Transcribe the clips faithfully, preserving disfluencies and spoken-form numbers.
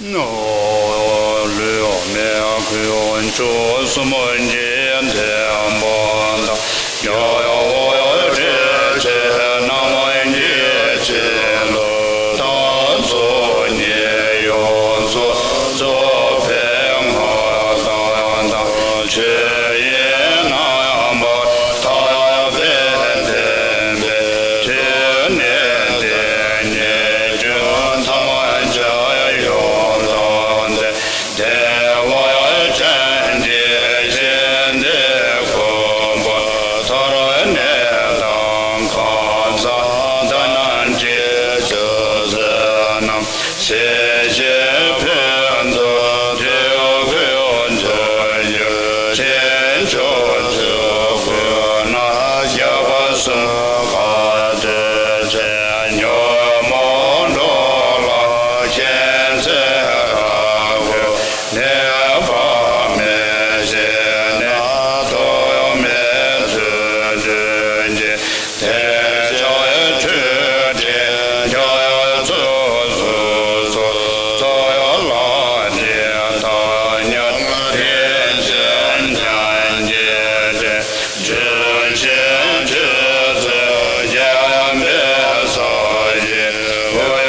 ལུས་མེད་ཁུ་བྱུག་གསུམ་གྱིས་བརྟེན་པ་དང་། ཡང་ཡང་འོ་ཡང་སྤྲོས་བཅས་རྣམ་འབྱེད་ཕྱིར། ལྷ་ཚོགས་ཉེ་ཡོངས་སུ་རྫོགས་པའི་མངའ་ཐང་དང་། ཆོས་དབྱིངས་རྣམ་པར་དག་པའི་བདེན་པའི་དོན་ནི། དེ་ཉིད་ཀུན་ཐམས་ཅད་ཡོངས་དག་སྟེ། བདེ་བ་ཅན་གྱི་ཞིང་དེར་གོམ་པ་ཐོར་ནས་དང་གང་ཟག་དག་སྣང་གི་ཆོས་བཟང་རྣམས། ཞི་ཞིང་ཕུན་དུ་བདེ་བའི་དོན་ཡོད་ཕྱིར། ཕྱིན་ཅི་མ་ལོག་ཀུན་ན་རྒྱལ་པོ་གསུམ་ག་ཏེ་ཆེ། ཉོན་མོངས་འགྲོ་ལ་མཁྱེན་བརྩེ་རབ་དགོས། ནུས་པ་མེད་བཞིན་ནི་ཐོགས་མེད་ཚུལ་སྟོན་གྱི། དེ་ཕྱིར་ཆོས་དྲིན་རྒྱ་མཚོའི་གཙུག་ཏོར་ལ། དེ་དག་ཉིད་རིན་ཆེན་ཉམས་ཀྱི་དེ། ཆོས་ཀྱི་ཆུ་ཚོད་རྒྱས་པའི་ས་གཞི།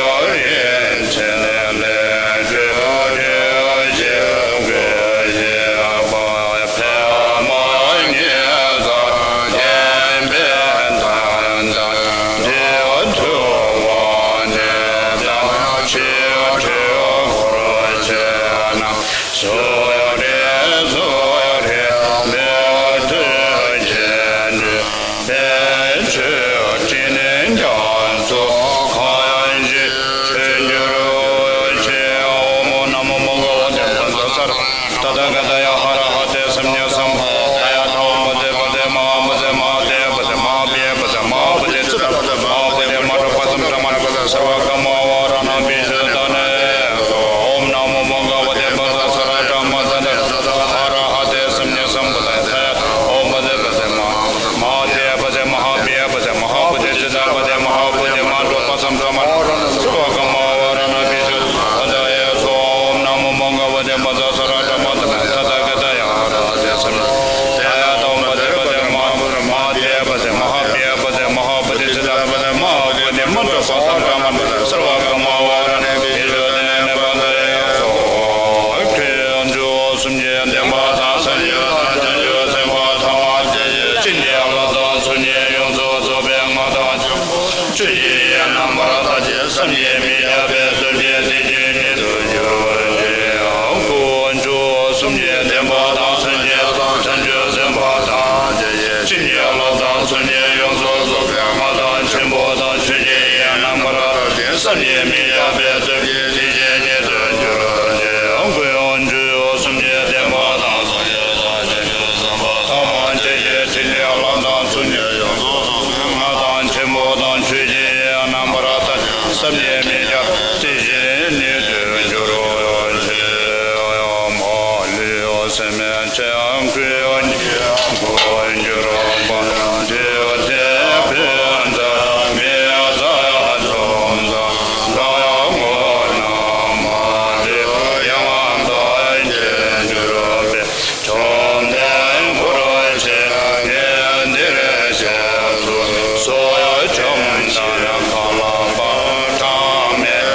འོད་རིན་ཆེན་ལས་གྲུབ་སྤྲུལ་གྱི་སྐུ་ཞིག་པ། ཕ་མ་གཉིས་ཀ་མཁྱེན་པའི་མཐའ་དང་། དེ་ཐུབ་དབང་ནི་དང་ཆོས་སྤྲུལ་འཁོར་བཅས་རྣམས། སུ་ཡང་དྲན་སུ་ཡང་དྲན་མེད་ཐུགས་རྗེ་འགྲུབ་པའི་ཆོས་དྲིན་རྒྱ་མཚོ་གང་ཞིག་ཆོས་འགྱུར་ཆེ། ཨོཾ་ནམོ་མོ་ག་བ་ཏེ་བཛྲ་ས་ར་ཏ་ཐཱ་ག་ཏ་ཡ་ཧ་ར་ཧ་ཏེ་སམ་ཉི་སམ་བྷོ་ད་ཡ་ཐཱ། ཨོཾ་བཛྲེ་བཛྲེ་མ་ཧཱ་བཛྲེ་མ་ཧཱ་ཏེ་བཛྲེ་མ་ཧཱ་པི་ཡེ་བཛྲེ་མ་ཧཱ་བཛྲེ་ཙི་ཏ་བཛྲེ་མ་ཧཱ་བཛྲེ་མ་ཏྲོ་པ་སམ་བྲ་མ་ན་སརྦ་ཀརྨ་ཝཱ་ར་ཎ་བི་ཤུདྡྷ་ནི། ཨོཾ་ནམོ་མོ་ག་བ་ཏེ་བཛྲ་ས་ར་ཏ་མ་ཏ་ཏ་ཡ་ཧ་ར་ཧ་ཏེ་སམ་ཉི་སམ་བྷོ་ད་ཡ་ཐཱ། ཨོཾ་བཛྲེ་བཛྲེ་མ་ཧཱ་ཏེ་བཛྲེ་མ་ཧཱ་པི་ཡེ་བཛྲེ་མ་ཧཱ་བཛྲེ་ཙི་ཏ་བཛྲེ་མ་ཧཱ་བཛྲེ་མ་ཏྲོ་པ་སམ་བྲ་མ་ན་སརྦ་ཀརྨ་ཝཱ་ར་ཎ་བི་ཤུདྡྷ་ནི། ཨོཾ་ནམོ་མོ་ག་བ་ཏེ་བཛྲ་ས་ར་ཏ་མ་ཏ་ཏ་ཡ་ཧ་ར་ཧ་ཏེ་སམ་ཉི་སམ་བྷོ་ད་ཡ་ཐཱ། ཨོཾ་བཛྲེ་བཛྲེ་མ་ཧཱ་ཏེ་བཛྲེ་མ་ཧཱ་པི་ཡེ་བཛྲེ་མ་ཧཱ་བཛྲེ་ཙི་ཏ་བཛྲེ་མ་ཧཱ་བཛྲེ་མ་ཏྲོ་པ་སམ་བྲ་མ་ན་སརྦ་ཀརྨ་ཝཱ་ར་ཎ་བི་ཤུདྡྷ་ནི་བཛྲ་ས་ཡ་སོ། ཁྱོན་བཅུ་གསུམ་གྱིས་བརྟེན་པ་དང་། སངས་རྒྱས་དང་བྱང་ཆུབ་སེམས་དཔའ་ཐམས་ཅད་ཀྱི། བྱིན་གྱིས་བརླབས་དང་ཚོགས་གཉིས་ཡོངས་སུ་རྫོགས་པའི་མངའ་ཐང་ཆེན་པོ། ཆོས་ཀྱི་དབྱིངས་རྣམ་པར་དག་ཅིང་བསམ་གྱིས་མི་ཁྱབ་པའི་སྟོབས་ཀྱིས་དེ་བཞིན་ཉིད་དུ་གྱུར་ཅིག། སྐུ་བཅུ་གསུམ་གྱིས་བརྟེན་པ་དང་། སངས་རྒྱས་དང་བྱང་ཆུབ་སེམས་དཔའ་ཐམས་ཅད་ཀྱི། བྱིན་གྱིས་བརླབས་དང་ཚོགས་གཉིས་ཡོངས་སུ་རྫོགས་པའི་མངའ་ཐང་ཆེན་པོ་དང་། ཆོས་ཀྱི་དབྱིངས་རྣམ་པར་དག་ཅིང་བསམ་གྱིས་མི་ཁྱབ་པའི་སྟོབས་ཀྱིས་དེ་བཞིན་ཉིད་དུ་གྱུར་ཅིག། སྐུ་བཅུ་གསུམ་གྱིས་བརྟེན་པ་དང་། སངས་རྒྱས་དང་བྱང་ཆུབ་སེམས་དཔའ་ཐམས་ཅད་ཀྱི། བྱིན་གྱིས་བརླབས་དང་ཚོགས་གཉིས་ཡོངས་སུ་རྫོགས་པའི་མངའ་ཐང་ཆེན་པོ་དང་། ཆོས་ཀྱི་དབྱིངས་རྣམ་པར་དག་ཅིང་བསམ་གྱིས་མི་ཁྱབ། དེ་བཞིན་ཉིད་དུ་གྱུར་ཅིག། མ་ལུས་སེམས་ཅན་ཀུན་གྱི་སྐུར་གྱུར་པ། འདུས་ཏེ་ཕུན་ཚོགས་མི་ཟད་འཛོམས་དང་། ངོ་ན་མ་བྲལ་ཡང་དག་གི་གྱུར་པའི། བཅོམ་ལྡན་འཁོར་བཅས་ངས་འདིར་བཞེས་སུ་གསོལ། བཅོམ་ལྡན་འཁོར་ལོ་བར་དུ་གྲངས་མེད་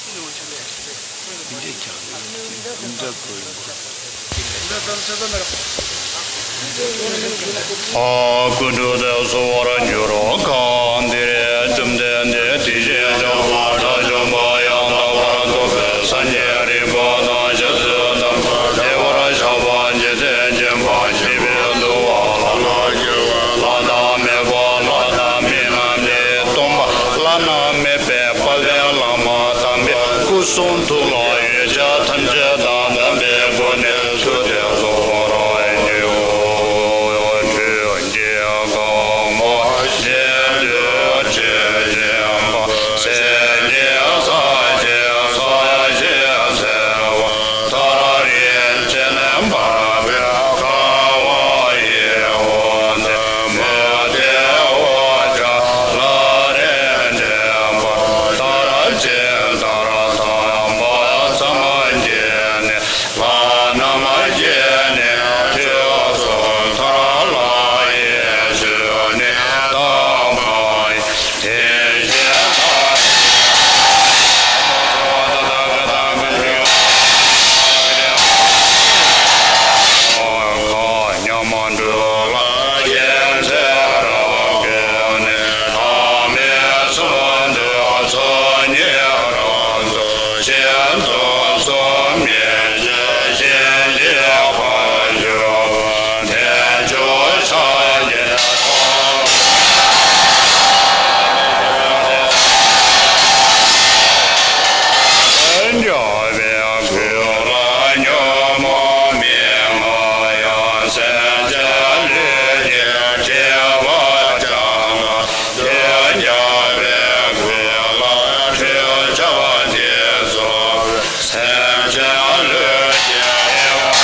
ཨ། ཀུན་འགྲོ་དེ་གསོ་བར་འགྱུར་རོ། གང་འདིར་བཅོམ་ལྡན་འདས་དེ་བཞིན་གཤེགས་པ་དགྲ་བཅོམ་པ་ཡང་དག་པར་རྫོགས་པའི་སངས་རྒྱས་རིག་པ་དང་རྗེ་བཙུན་རྣམས་བདེ་བར་གཤེགས་པ་འཇིག་རྟེན་མཁྱེན་པ་ཞེས་པས་འདུ་བ་ལ། ལྷ་དང་མི་དགེ་བ་ལྷ་དང་མི་རྣམས་ནི་སྟོན་པ་བླ་ན་མེད་པའི་དཔལ་ལྡན་བླ་མ་དམ་པའི་སྐུ་གསུང་ཐུགས་ལ་ཡོན་ཆབ་ཐམས་ཅད་དང་ལྡན་པའི་སྒོ་ནས་བསུ་སྟེ་གསོལ་བར་འདུད། ཆོས་ཀྱི་གང་བ་ཤིན་ཏུ་ཆེ་ཆེན་པ། སེམས་ཅན་ས་ཆེན་ས་གཞི་སེལ་བ། མཐར་རིན་ཆེན་འབར་བའི་ཁ་བ་ཡི་འོད་ཟེར། མུ་སྟེགས་འོད་ཆགས་ལྷ་རིས་ལྡན་པ། མཐར་ཕྱིན་མཐར་ཐམ་པ་མཚམས་བརྒྱད་ནས། ལྷ་རྣམས་ཀྱིས་ནི་ཐོས་སུ་ཐོས། ལྷ་ཡི་ཆོས་ནི་དམ་པ་ཡིན། དེ་བཞིན་ལྷ་ཡི་ཉམས་སུ་ལེན་ནས། ཐ་མའི་ཚུལ་དུ་ཚོགས་གཉིས་རབ་ཏུ་ཤིན་ཏུ་གསུམ་མི་མཇེད་བཞིན་གཤེགས་པར་གྱུར་པ། དེ་ཕྱོགས་ཕྱག་རྒྱའི་ཁོངས་ལ་འཇོག་པའི་གུས་ལ་ཉོན་མོངས་མི་མངའ་ཡང་། སེམས་ཅན་ལུས་ཀྱི་ཐེག་པ་སྦྱངས་ལ། དོན་རྒྱས་པའི་གུས་ལ་ཁྲུས་བྱ་བ་འདི་གསོལ་བས། སེམས་ཅན་ལུས་ཀྱི་ཐེག་པ་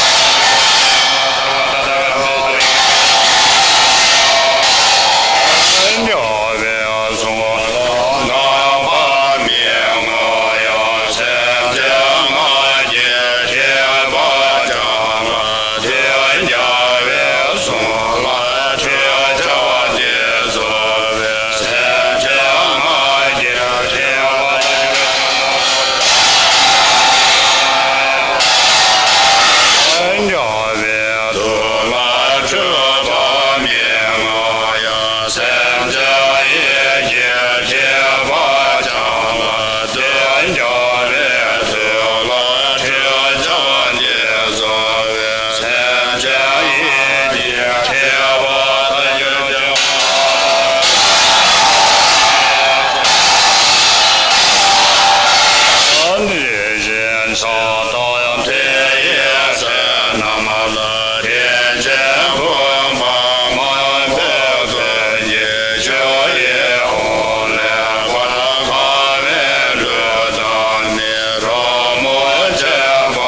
སྦྱངས་པའི་གསུང་ལ་དགག་པ་མི་མངའ་ཡང་། སེམས་ཅན་ངག་གི་ཐེག་པ་སྦྱངས་ལ། དོན་རྒྱས་པའི་གསུང་ལ་ཁྲུས་བྱ་བ་འདི་གསོལ་བས། སེམས་ཅན་ངག་གི་ཐེག་པ་སྦྱངས་པའི་མཐུ་ལ་ཁྲོས་པ་མི་མངའ་ཡང་། སེམས་ཅན་ཡིད་ཀྱི་ཐེག་པ་སྦྱངས་ལ། དོན་རྒྱས་པའི་མཐུ་ལ་ཁྲུས་བྱ་བ་འདི་གསོལ་བས། སེམས་ཅན་ཡིད་ཀྱི་ཐེག་པ་ལྟ་གྱུར་ཅིག། དེ་བཞིན་ཕྱག་དང་མཐེ་བོའི་ཚད་རྣམས་ལ། རིན་ཆེན་ཕུང་པོ་མང་པོས་བརྒྱན་གྱི་ཆུ་ཡི་ཧཱུྃ་ལས་ཕར་ཁ་བའི་ལུས་དང་ནི། རོལ་མོ་ཆེན་པོ་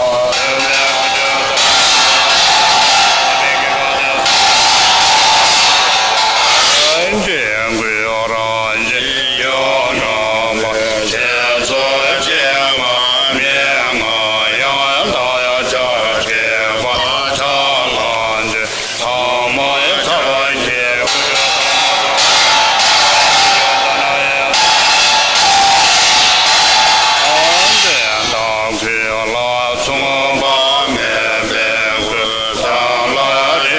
ཀྲེང་ཀུའི་རང་བཞིན་ཡུམ་གྲགས་པ། རྗེ་བཙུན་ཀྱེ་མ་མི་མངའ་ཡང་། བདག་ཅག་ཐེག་པ་ཆ་ལག་ཅན། ཐ་མ་ཡི་ཚར་གྱི་དོན་དག་གུས་ལ་མཚུངས་པ་མེད་པའི་སྐུ། གསང་སྔགས་རི་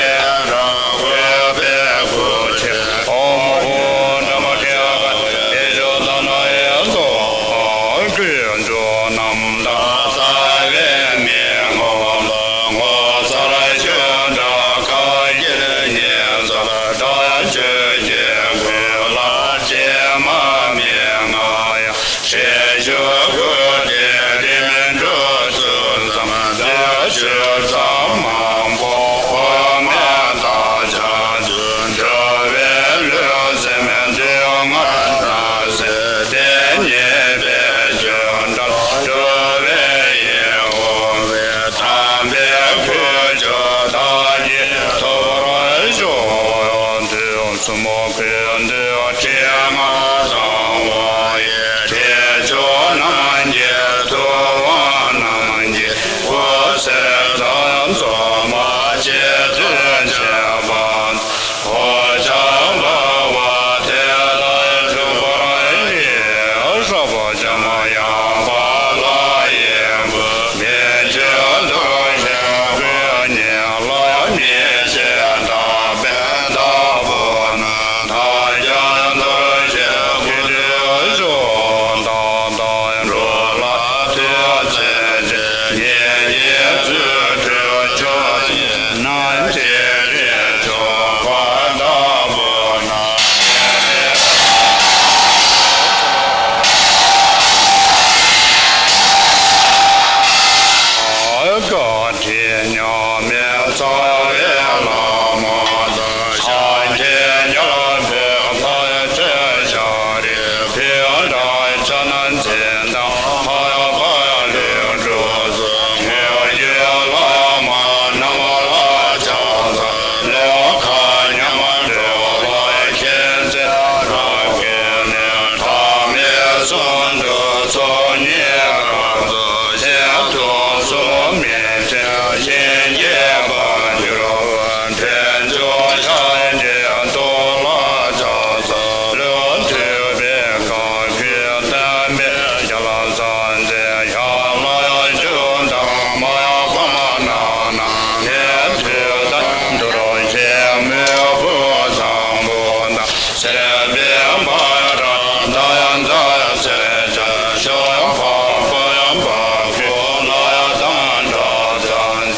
རབ་འོད་པའི་སྐུ་ཆེ། ཨོཾ་ཨཱཿཧཱུྃ་ན་མ་ཀྱེ་ཧ་ཀ་ཏེ་ཇོ་ཏ་ན་ཡེ་སྭཱ་ཧཱ། ཀུན་ཏུ་རྣམ་དག་རྩ་བའི་མི་ངོམས་ལ། ངོ་མཚར་ཤུགས་དྲག་ཁ་ཁྱེར་ཉི་ཟེར་འདྲ། ཆོས་ཀྱི་གོས་ལ་སྐྱེལ་མ་མི་མངའ་ཡང་། ཁྲེགས་ཆོད་སྐུ་སྟེ་རིམ་གྲོ་ཚུལ་ཙམ་འདུལ། ཆོས་ཚངས་མང་པོ་དབུ་མའི་བདག་ཆགས་ཚུལ། འགྲོ་བའི་ལུས་སེམས་སྡུག་བསྔལ་སྣང་སྲིད་དེ། ཉེས་པའི་རྒྱུན་བྲལ་འགྲོ་བའི་ཡིད་འོང་བའི། དམ་པའི་ཁུར་ཆོག་བདག་གིས་ཐོབ་པར་ཤོག། དུས་གསུམ་ཀུན་ཏུ་ཁྲིད་མངའ་གསང་བ་ཡི། ཁྲེགས་ཆོད་རྣམ་ ཐུགས་རྗེ་ཆེ། ཉེ་ཡིད་ཚུལ་ཁྲིམས་ཆོས་ཡིན་ནམ། ཅི་རིགས་ཆོས་འཁོར་ལྟ་བུ་ན། བཀའ་དྲིན་མཉམ་མེད་རྩ་བའི་བླ་མ་དང་། ཤཱཀྱའི་རྒྱལ་པོའི་ཕ་ཆེན་ཤཱ་རིའི་བུ་དང་། ཕྱག་ན་མཚན་དང་ཕ་ཡུལ་ལྷུན་གྲུབ་སོགས། ངེས་ཡོད་བླ་མ་རྣམས་ལ་ཕྱག་འཚལ་ལོ། མཁའ་མཉམ་འགྲོ་བ་མཁྱེན་བརྩེ་རབ་བརྒྱན་ནས། ཐ་མལ་གསུམ་དུ་ཚོགས་གཉིས་རབ་རྫོགས། གཞན་དོན་སུ་མི་འབྱུང་ཞིང་གཤེགས་པར་འགྱུར་བ། དལ་འབྱོར་ཤཱཀྱའི་ཏོག་ལ་ཕྱག་འཚལ་ལོ། ཐུབ་པའི་དཀའ་བརྒྱུད་བསྟན་པའི་རྒྱལ་མཚན། མཛད་ཞལ་ལ་ཡང་བཅུ་དང་མ་ཡང་གོང་མ་རྣམས་དང་། ནས་ཐོས་དང་མདོར་བཤད་མོས་གུས་བཟང་པོ་དང་། སྲིད་པའི་འཕགས་པ་དང་ཡང་མཛའ་བརྩེ་ཅན། ཤོ་འཕགས་པ་ཡང་འཕགས་ཀྱི་ལ་ཡང་དང་འདྲ་ཅན།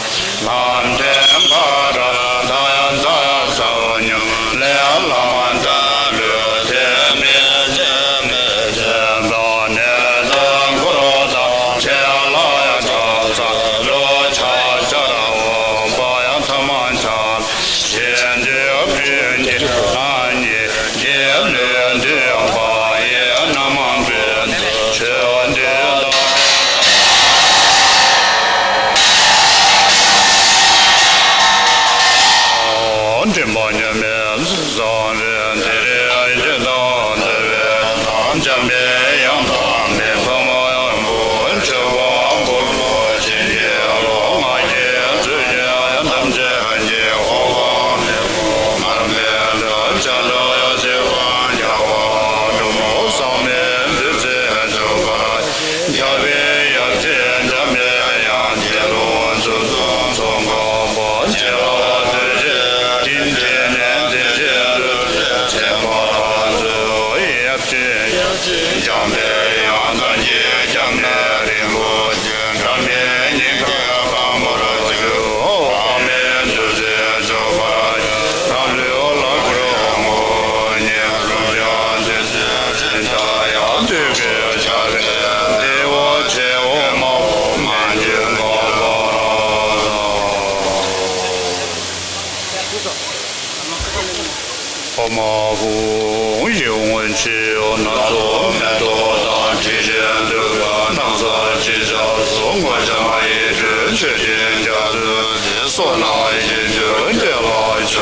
ལམ་འདྲེན་པ་ར་ད་ཡ་ཛ་ཡ་ས་ཉམས་ལེན་བླ་མ་དང་ལུས་ཐེ་མི་ཆེ་མི་ཆེ་བ་ནས་ད་འཁོར་དང་ཆེ་ལ་ཡ་ད་ས་ལོ་ཆ་ཆ་ར་འོ་བ་ཡ་ཐ་མ་ཆ་ཞེས་འདོད་ཀུན་གྱི་ལྷ་ཉིད་ཀྱི་ལུས་འདུས་པ་ཡི་རྣམ་པའི་ཆོས་འདི་ལ། འདྲེན་པ་མཉམ་མེད་བཟང་རིན་དེ་རིང་ཡིད་དང་འདུལ་བའི་ལམ། འཇམ་པའི་དབྱངས་དང་མི་ཕམ་དབང་པོ་ཆོས་དབང་པོ་ལོ་ཆེན་གྱི་ལོ་ང་རྒྱལ་ཚུལ་གྱི་ཡང་ཐམས་ཅད་ཀྱི་འོག་མ་མེ་ཕུང་མར་མེ་དྲོད་ཆ་ལོ་ཡ་ཚེ་དབང་རྒྱལ་བ་འབྲུག་མོ་བཟང་མའི་བདུད་རྩི་འཇོ་བ། རྒྱལ་བའི་ཡབ་ཆེན་འཇམ་པའི་དབྱངས་ཀྱི་ལུང་ཚུལ་ཚོགས་འཁོར་པོ་ཆེ་ལ་བདུད་རྩི་ཏིང་འཛིན་ནས་འཛིན་ཞིང་ལུས་ཚེ་མ་ཚུལ་ཡབ་ཆེན་འཇམ་པའི་དབྱངས་དང་གི་སྐྱབས་གནས་རིན་པོ་ཆེ། འདྲ་མིན་སྙིང་གའི་དཀར་མོར་གྱུར། དཔག་མེད་བདུད་རྩིའི་འཇོ་བ། རང་ལུས་ལ་བསྐུར་བའི་ངོ་བོ་ཉིད། རུ་ཡང་བདུད་རྩིའི་སྤྲིན་དག་ཡང་བདུད་ཀྱི་ཆ་ལས་བདེ་བ་ཆེ་འོ་མ་འོ་མ་འཇུག་པ་ལ། ཨོཾ་ཨཱཿཧཱུྃ། ཡིད་འོང་ཕྱི་ཡི་སྣ་ཚོགས་མེ་ཏོག་དང་། དྲི་ཞིམ་དུད་ཁ་སྣང་གསལ་ཅི་ཆ་སོགས། སྔོ་ལྗང་ཡིད་སྤྲུལ་མཆོད་སྤྲིན་རྒྱ་མཚོའི་གཏེར། བསོད་ནམས་ཡིད་འགྱུར་བདེ་ལ་སྤྱོད།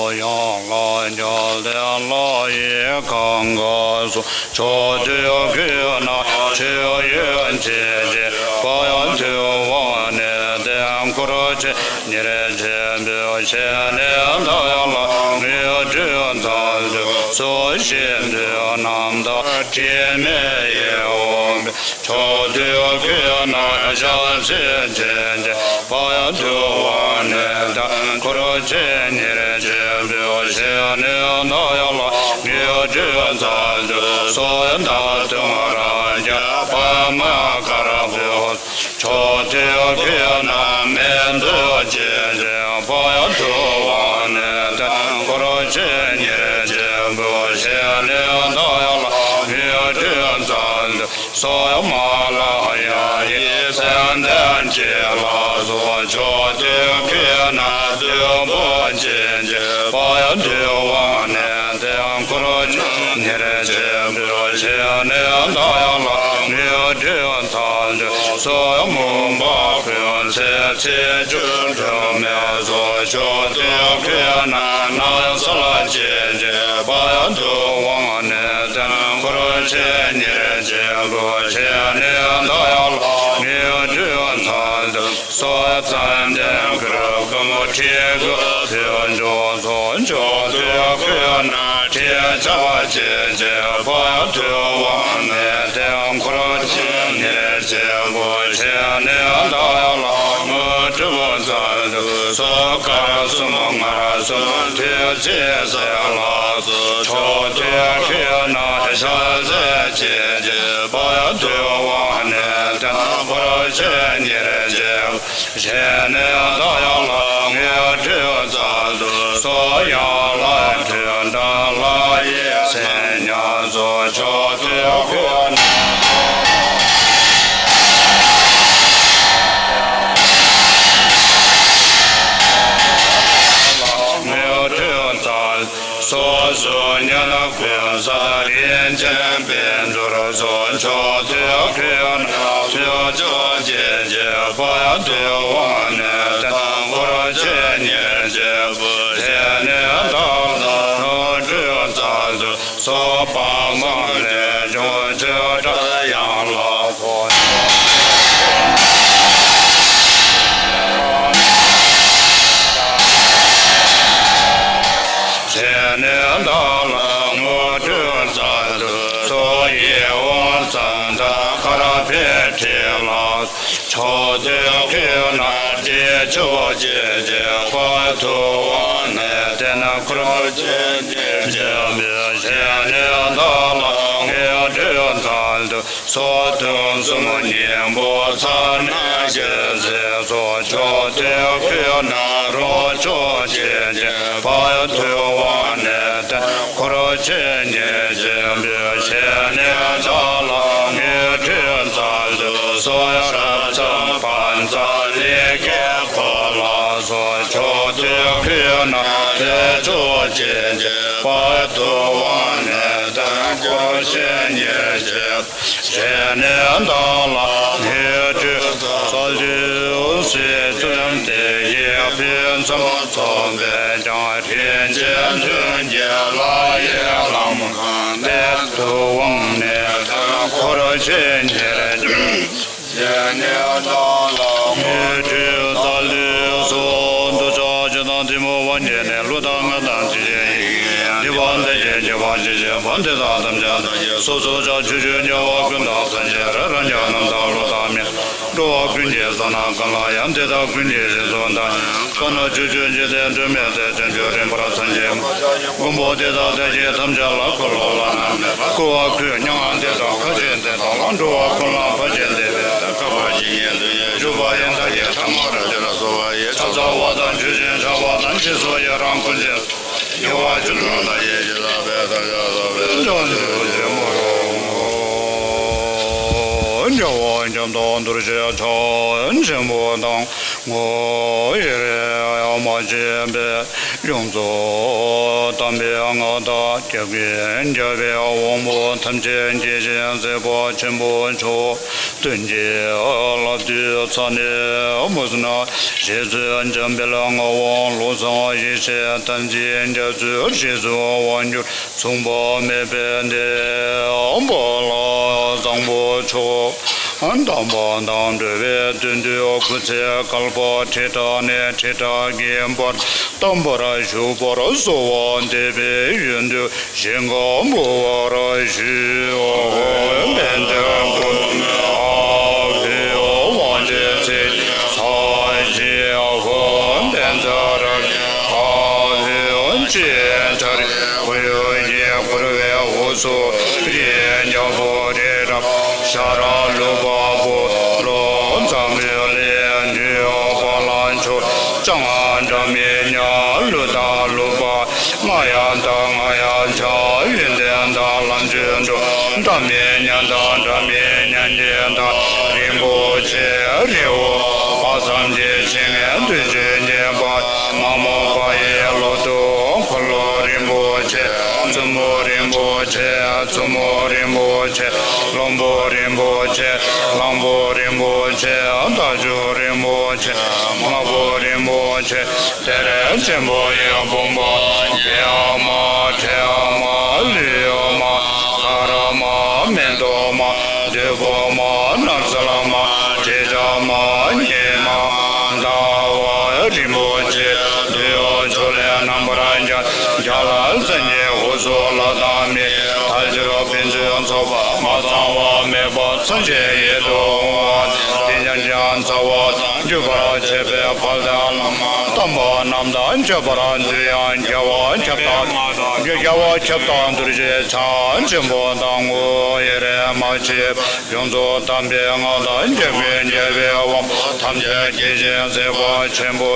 ཡང་ལྷ་རྒྱལ་བསྟན་ལྷ་ཡི་གང་ག་སོགས། ཕྱོགས་དུས་ཀུན་ན་མཆོད་ཡོན་བྱེད་ཅིང་། དཔལ་དུ་དབང་ནས་བརྟེན་འཁོར་ཆེན་ཉེར་གཅིག་པོ། ཞལ་ནས་བདག་ཡང་ལ་དངོས་གྲུབ་མཚམས་སུ་གསོལ་ཞིང་འདུན། རྣམ་དག་དྲི་མེད་ཡིད་འོང་པའི། ཕྱོགས་དུས་ཀུན་ན་ཞལ་གཟིགས་བྱེད་ཅིང་། དཔལ་དུ་དབང་ནས་བརྟེན་འཁོར་ཆེན་ཉེར་གཅིག་པོ། ཞལ་ནས་བདག་ཡང་ལ་དངོས་གྲུབ་མཚམས་སུ་གསོལ། མདའ་མདུང་རལ་གྲི་པདྨ་དཀར་པོ། ཕྱོགས་དུས་ཀུན་ན་མཎྜལ་བྱེད་ཅིང་། དཔལ་དུ་དབང་ནས་བརྟེན་འཁོར་ ཆེན་ཉེར་གཅིག་པུ་ཞལ་ནས་བཏབ་ལ་དངོས་གྲུབ་སྩལ་དུ་གསོལ། མ་ལ་ཡ་ཡི་མཚན་ལྡན་གྱི་ལ་སོགས་མཆོག་ཐུན་ཁྱོན་ནས་བདུན་པོ་ཅན་གྱི་དཔལ་དུ་དབང་གནས་ཏེ་འཁོར་ཆེན་ཉེར་གཅིག་པུ་ཞལ་ནས་བཏབ་ལ་དངོས་གྲུབ་སྩལ་དུ་གསོལ། མུན་པ་ཀུན་སེལ་ཚེ་བཅུད་སྒྲོན་མེ་སོགས་མཆོག་ཐུན་ཁྱོན་ནས་སྣང་གསལ་ཅན་གྱི་དཔལ་དུ་དབང་གནས་ཏེ་འཁོར་ཆེན་ཉེར་གཅིག་པུ་ཞལ་ནས་བཏབ་ལ་དངོས་གྲུབ་སྩལ་དུ་གསོལ། ཙན་དན་གུར་གུམ་ཁྲི་གུ་ཕུད་འཇོམས་སོགས་མཆོག་ཐུན་ཁྱོན་ནས་ཁྲི་ཆགས་པ་ཅན་གྱི་དཔལ་དུ་དབང་གནས་ཏེ་འཁོར་ཆེན་ཉེར་གཅིག་པུ་ཞལ་ནས་བཏབ་ལ་དངོས་གྲུབ་སྩལ་དུ་གསོལ། དཀར་གསུམ་མངར་གསུམ་ཐུགས་རྗེའི་ཟེར་ལ་སོགས་མཆོག་ཐུན་ཁྱོན་ནས་ཞལ་ཟས་ཅན་གྱི་དཔལ་དུ་དབང་གནས་ཏེ་འཁོར་ཆེན་ཉེར་གཅིག་ཞལ་ནས་བཏབ་ལ་དངོས་གྲུབ་སྩལ་དུ་གསོལ། ཡང་ལྷ་འཕྲིན་དང་ལྷ་ཡི་མཚན་ཉིད་སོགས་མཆོག་ཐུན་ཁྱོན་ནས་དངོས་གྲུབ་སྩལ། སོ་སོའི་ཉེ་གནས་ཀུན་བསལ་རིན་ཆེན་དཔལ་འབྱོར་སོགས་མཆོག་ཐུན་ཁྱོན་ནས་ཐོབ་མཆོག་ཅན་གྱི་དཔལ་དུ་དབང་གནས་ཏེ་འཁོར་ཆེན་ཉེར་གཅིག་པུ་ཞལ་ནས་བཏབ་ལ་དངོས་གྲུབ་སྩལ་དུ་གསོལ། དཔག་བསམ་ལས་བྱུང་ཆོས་སྒྲ་དབྱངས་ལ་སོགས་ཞལ་ནས་བཏབ་ལ་དངོས་གྲུབ་སྩལ་དུ་གསོལ། ཡིད་འོང་ཙནྡན་ཀརྞ་ཕཊ་ལ་མཆོག་ཐུན་ཁྱོན་ནས་བདེ་མཆོག་ཅན་གྱི་དཔལ་དུ་དབང་གནས་ཏེ་འཁོར་ཆེན་ཉེར་གཅིག་པུ་ཞལ་ནས་བཏབ་ལ་དངོས་གྲུབ་སྩལ་དུ་གསོལ། སྟོང་གསུམ་སྙིང་པོ་མཚན་ནས་སྐྱེད་མཛད་སོགས་མཆོག་ཐུན་ཁྱོན་ནས་རོ་མཆོག་ཅན་གྱི་དཔལ་དུ་དབང་གནས་ཏེ་འཁོར་ཆེན་ཉེར་གཅིག་པུ་ཞལ་ནས་བཏབ་ལ་དངོས་གྲུབ་སྩལ་དུ་གསོལ། རབ་འབྱམས་ཕ་མཛངས་ལས་ཀྱི་འཁོར་ལ་སོགས་མཆོག་ཐུན་ཁྱོན་ནས་ལས་མཆོག་ཅན་གྱི་དཔལ་དུ་དབང་གནས་ཏེ་འཁོར་ཆེན་ཉེར་གཅིག་ཞལ་ནས་བཏབ་ལ་དངོས་གྲུབ་སྩལ་དུ་གསོལ། སྲིད་གསུམ་དེ་ཡི་ཕུན་སུམ་ཚོགས་པས་ཀྱང་། རིན་ཆེན་མཐུན་རྐྱེན་ལྷ་ཡི་ལམ་ཁྱེར་ཏེ། དུ་དབང་གནས་ཏེ་འཁོར་ཆེན་ཉེར་གཅིག་པུ་ཞལ་ནས་བཏབ་ལ་དངོས་གྲུབ་སྩལ་དུ་གསོལ། འདོད་ཆགས་ཞེ་སྡང་གཏི་མུག་བག་ཉལ་ནས། ཀླུ་དང་ངན་དང་འཇིགས་བྱེད་ཡི། སྡིག་པ་འདི་ཡིས་བགྱིས་པ་ཇི་བཞིན་པ། འདི་དག་ཐམས་ཅད་བདག་གིས་སོ་སོར་བཤགས། ཆོས་སྤྱོད་ཉེས་པ་ཀུན་དག་སེལ་ཞིང་། རང་རང་རྒྱལ་རྣམས་དང་ཀླུ་དང་མི་འགྲོ་བ་ཀུན་གྱི་བསོད་ནམས་ཀུན་ལ་ཡང་། འདི་དག་ཀུན་གྱི་རྗེས་སུ་བདག་ཡང་དགའ། ནི་ཕྱོགས་བཅུའི་འཇིག་རྟེན་སྒྲོན་མེ་སྟེ། བྱང་ཆུབ་རིམ་པར་སངས་རྒྱས་མ་ཡིན། མགོན་པོ་དེ་དག་བདག་གིས་ཐམས་ཅད་ལ། འཁོར་ལོ་བླ་ན་མེད་པར་བསྐོར་བར་བསྐུལ། མྱ་ངན་འདས་དང་ཁ་ཆེ་འདས་དག་ལ། འགྲོ་བ་ཀུན་ལ་ཕན་ཕྱིར་བདེ་བའི་བཀའ་བརྒྱད་ཀྱི་ཉན་ཐོས་ཡིན། བཞུགས་པ་ཡི་མཐའ་ཡས་ཕྲ་མོ་རབ་བརྒྱ་ལ་སོགས་པ་ཡི། ཕྱག་འཚལ་བ་དང་མཆོད་ཅིང་བཤགས་པ་དང་། རྗེས་སུ་ཡི་རང་བསྐུལ་ཞིང་། ཉེ་བར་སྤྱོད་ལམ་ལ་ཡི་ཇི་ལྟ་བས། ཐམས་ཅད་རྫོགས་པའི་སངས་རྒྱས་ཆེན་པོ་ཡང་ངོ་། རྒྱལ་བ་སྐྱབས་མདོག་རྡོ་རྗེ་འཆང་ཆེན་པོ་དང་། ངོ་བོ་ཡེ་ཤེས་དབྱེར་མ་མཆིས་པའི་ཡོངས་རྫོགས་དམ་པའི་མངའ་བདག་རྒྱལ་ཀུན་ཁྱབ་པའི་དབང་པོ་ཐམས་ཅད་རྒྱས་ཤིང་མཛད་པ་ཆེན་པོ་མཆོག་སྟོན་ཀྱི་བླ་མདོས་ཚ་ནས་མུ་ཟ་ན་རྗེ་བཙུན་འཇམ་དཔལ་ངག་དབང་བློ་བཟང་ཡེ་ཤེས་དམ་ཚིག་རྒྱ་མཚོའི་རྗེས་སུ་དབང་བསྒྱུར། མཚུངས་པ་མེད་པའི་བདེ་བ་ལ་བཟང་པོ་མཆོག་དམ་པ་དང་འགྲོ་བའི་དོན་དུ་སྐུ་ཚེ་བསྐལ་པ་ཁྲི་ཕྲག་ནས་ཁྲི་ཕྲག་གི་བར་དམ་པར་བཞུགས་པར་གསོལ་བ་འདེབས་པའི་ཡོན་དུ་ཞིང་ཁམས་འབུལ་བར་ཞུ། ཨོ་ཧོ། པཎ་ཆེན་སྐུ་མི་ཨ་བྷི་ཝ་ཌཱི་ཏེ། ས་གཞི་ཧཱུྃ། པཉྩ་རཱ་ག་ཨ་བྷི་ཝ་ཌཱི་ཏེ། ཅཱ་རི་བུ་ཡུ་ཇི་འཁོར་བའི་འོག་སུ་རི་རྒྱལ་པོ་རི་རབ་ཤ་ར་ལུག་པ་པོ་ལོ་འཛམ་བུའི་གླིང་འདུས་པ་ལ་མཆོག་ལྕམ་སྒྲ་མི་སྙན་གླུ་དང་གླུ་པ་ལྔ་ ཡང་དག་ང་ཡང་བྱ། ཡོན་ཏན་དང་ལམ་གྱི་མཆོག་བདག་མེད་མཉམ་དང་འབྲལ་མེད་མཉམ་བརྒྱད་དང་། རིན་པོ་ཆེ་རི་བོ་བ་ཙམ་གྱི་ཞིང་ངེ་བདུད་ཀྱིས་ཉེན་པ། མ་རྨོངས་པ་ཡི་ལོ་ཏོག་འཁོར་ལོ་རིན་པོ་ཆེ། བཙུན་མོ་རིན་པོ་ཆེ། བཙུན་མོ་རིན་པོ་ཆེ། བློན་པོ་རིན་པོ་ཆེ། གླང་པོ་རིན་པོ་ཆེ། རྟ་ཕྱུགས་རིན་པོ་ཆེ། དམག་དཔོན་རིན་པོ་ཆེ། གཏེར་ཆེན་པོ་ཡི་བུམ་པ། རྒྱན་དབྱེ་མ། ཕྲེང་དབྱེ་མ། ལུས་དབྱེ་མ། དཀར་དམར་མེ་ཏོག་མ། བདུག་སྤོས་མ། སྣང་གསལ་མ། དྲི་བྲལ་མ། ཉི་མ། ཟླ་བ། རིན་པོ་ཆེ། བདུད་འོག་ཕྱོགས་ལས་རྣམ་པར་རྒྱལ། རྒྱ་ལ་བཙན་གྱི་དབུ་སོགས་ལྷ་དང་མི། དལ་འབྱོར་ཕུན་ཚོགས་ཚོགས་པ་མ་ཚང་བ་མེད་པ་མཚོན་བྱེད་ཡིད་དུ་འོང་བ། དེ་ཉམས་ཀྱང་རྩ་བ་དང་འཇུག་པར་བྱེད་པའི་དཔལ་ལྡན་ལྷ། དམ་པ་རྣམས་དང་མཆོད་པར་འདོད་ཡང་། རྒྱལ་བ་ཁྱབ་བདག་རྒྱལ་བ་ཁྱབ་བདག་རྡོ་རྗེ་འཆང་ཆེན་པོ་དང་། དངོས་ཡེ་རེ་མ་མཆིས་པ་ཡོངས་རྫོགས་དམ་པའི་སྔགས་དང་། འཇིག་རྟེན་རྒྱལ་བའི་དབང་པོ་ཐམས་ཅད་ཀྱི་སྤྱན་གཟིགས་པ་ཆེན་པོ་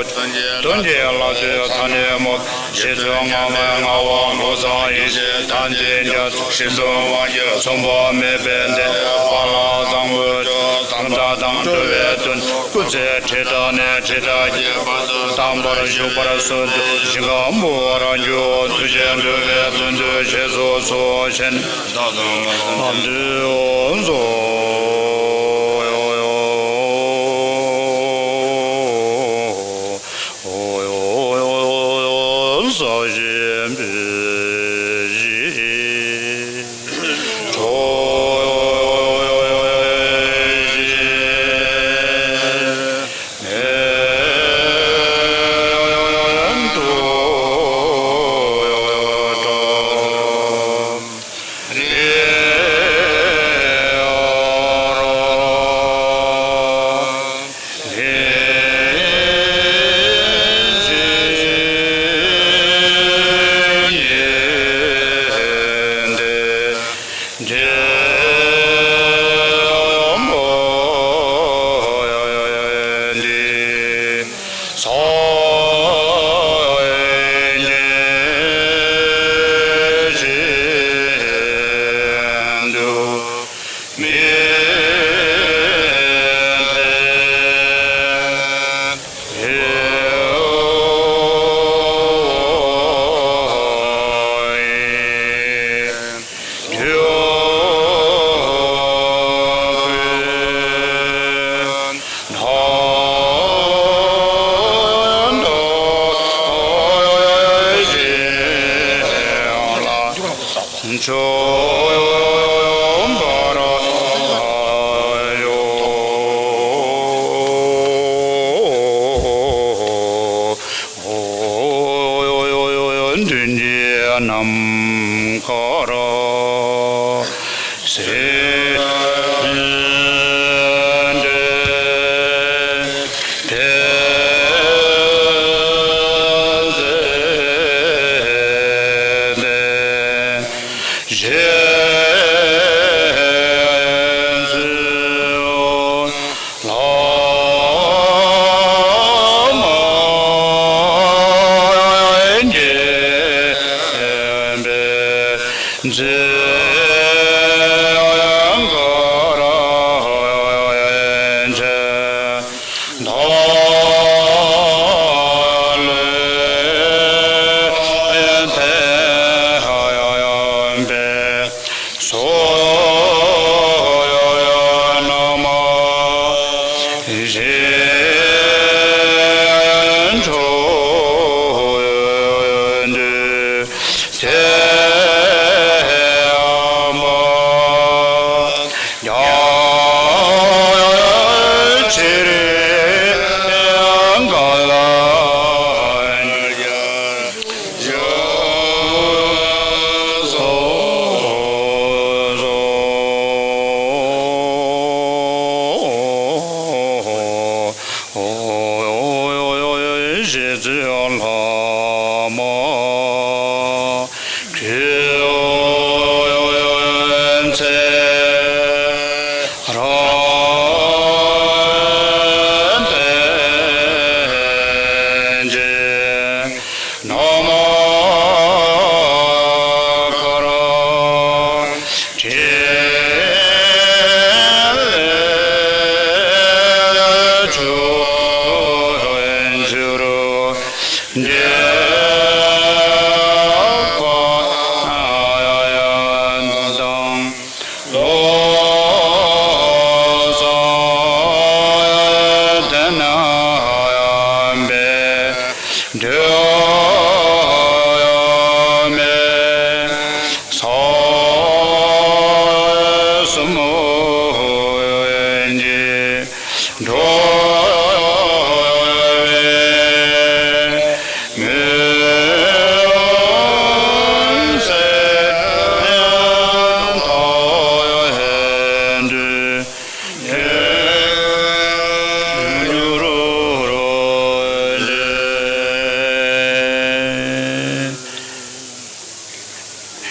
དོན་གྱི་བླ་མཚོ་ཐ་སྙད་མུ། རྗེ་བཙུན་སྔགས་མའི་ངག་དབང་བློ་བཟང་ཡེ་ཤེས་དང་། རྗེ་འཇམ་དབྱངས་ཞིང་གསུམ་དབང་གྱུར་མཚུངས་པ་མེད་པའི་ལྡན་དཔལ་བཟང་པོ་མཆོག་དམ་བཅའ་དང་འགྲོ་བའི་དོན། སྐུ་ཚེ་ཁྲི་ཕྲག་ནས་ཁྲི་ཕྲག་གི་བར་དུ་དམ་པར་བཞུགས་པར་གསོལ་འདུག་ཞིང་ཁམས་བོར་བར་འགྱུར། ཐུགས་རྗེས་འགྲོ་བའི་དོན་དུ་བཞེས་སུ་གསོལ་ཞིང་། བདག་དང་ལྷ་དང་འདུས་ཚོགས། ས་གཞི་འབུལ་ཞིང་གྲོལ་ཞིང་། མེད་དུ་གྲོལ། རེ་རོ། མདུན་གྱི་ནམ་མཁར་གསེར་འདྲེས་ཏེ། གཞན་ཚུལ་ལྷག་མ་ཉེས་པའི་མཛེས་དཀར་ཆེན། རྗེ་བཙུན་བླ་མ་ཁྱོད་ཚེ་རབས་ལྡན་ཅིང་ནམ་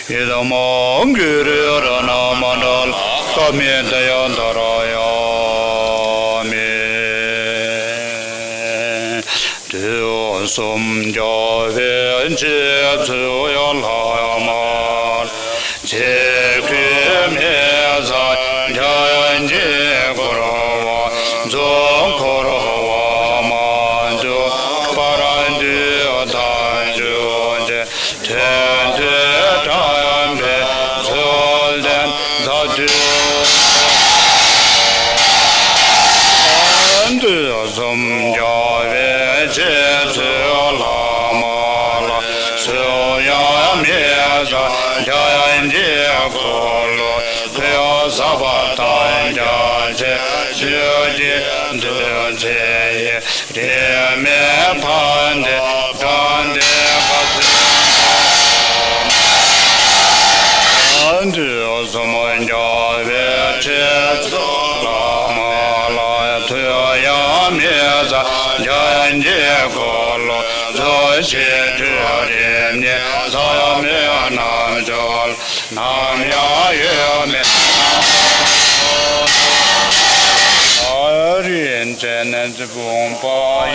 ཡི་དམ་གུ་རུ་རཏྣ་མ་འདྲ་ལ། ཀ་མེད་ད་ཡ་ད་ར་ཡ་མེད། དུས་གསུམ་རྒྱལ་བའི་རྗེ་བཙུན་ཡ་ལྷ་མ་ལ། ཚེ་འཁོར་མི་ཟད་རྒྱལ་གྱི་འཁོར་བ། རྫོགས་འཁོར་བ་མ་ཐོབ་བར་དུ་དལ་འབྱོར་ཅན། དོན་དུ་དམ་པའི་ཚུལ་ལྡན་མཛད་དུ། དུས་གསུམ་རྒྱལ་བའི་རྗེ་བཙུན་ལྷ་མ་ལ། སུ་ཡང་མི་ཟད་རྒྱལ་གྱི་འཁོར་ལོ། ཁྱོད་ཟབ་པ་ཐབས་མཁས་ཆེ། ཆོས་ཀྱི་མཐུ་ཆེ་ཡིས། དྲི་མེད་ཕན་བདེ་དང་ལྡན་པ། དུས་གསུམ་རྒྱལ་བའི་རྗེ་བཙུན་ལྷ་མ་ལ། སུ་ཡང་མི་ཟད་རྒྱལ་གྱི་འཁོར་ལོ། རྫོགས་ཆེན་ཁྲོ་རྒྱལ་ནི། ཟག་མེད་རྣལ་འབྱོར་ནམ་ཡང་ཡོད་མེད། རིན་ཆེན་བུམ་པ་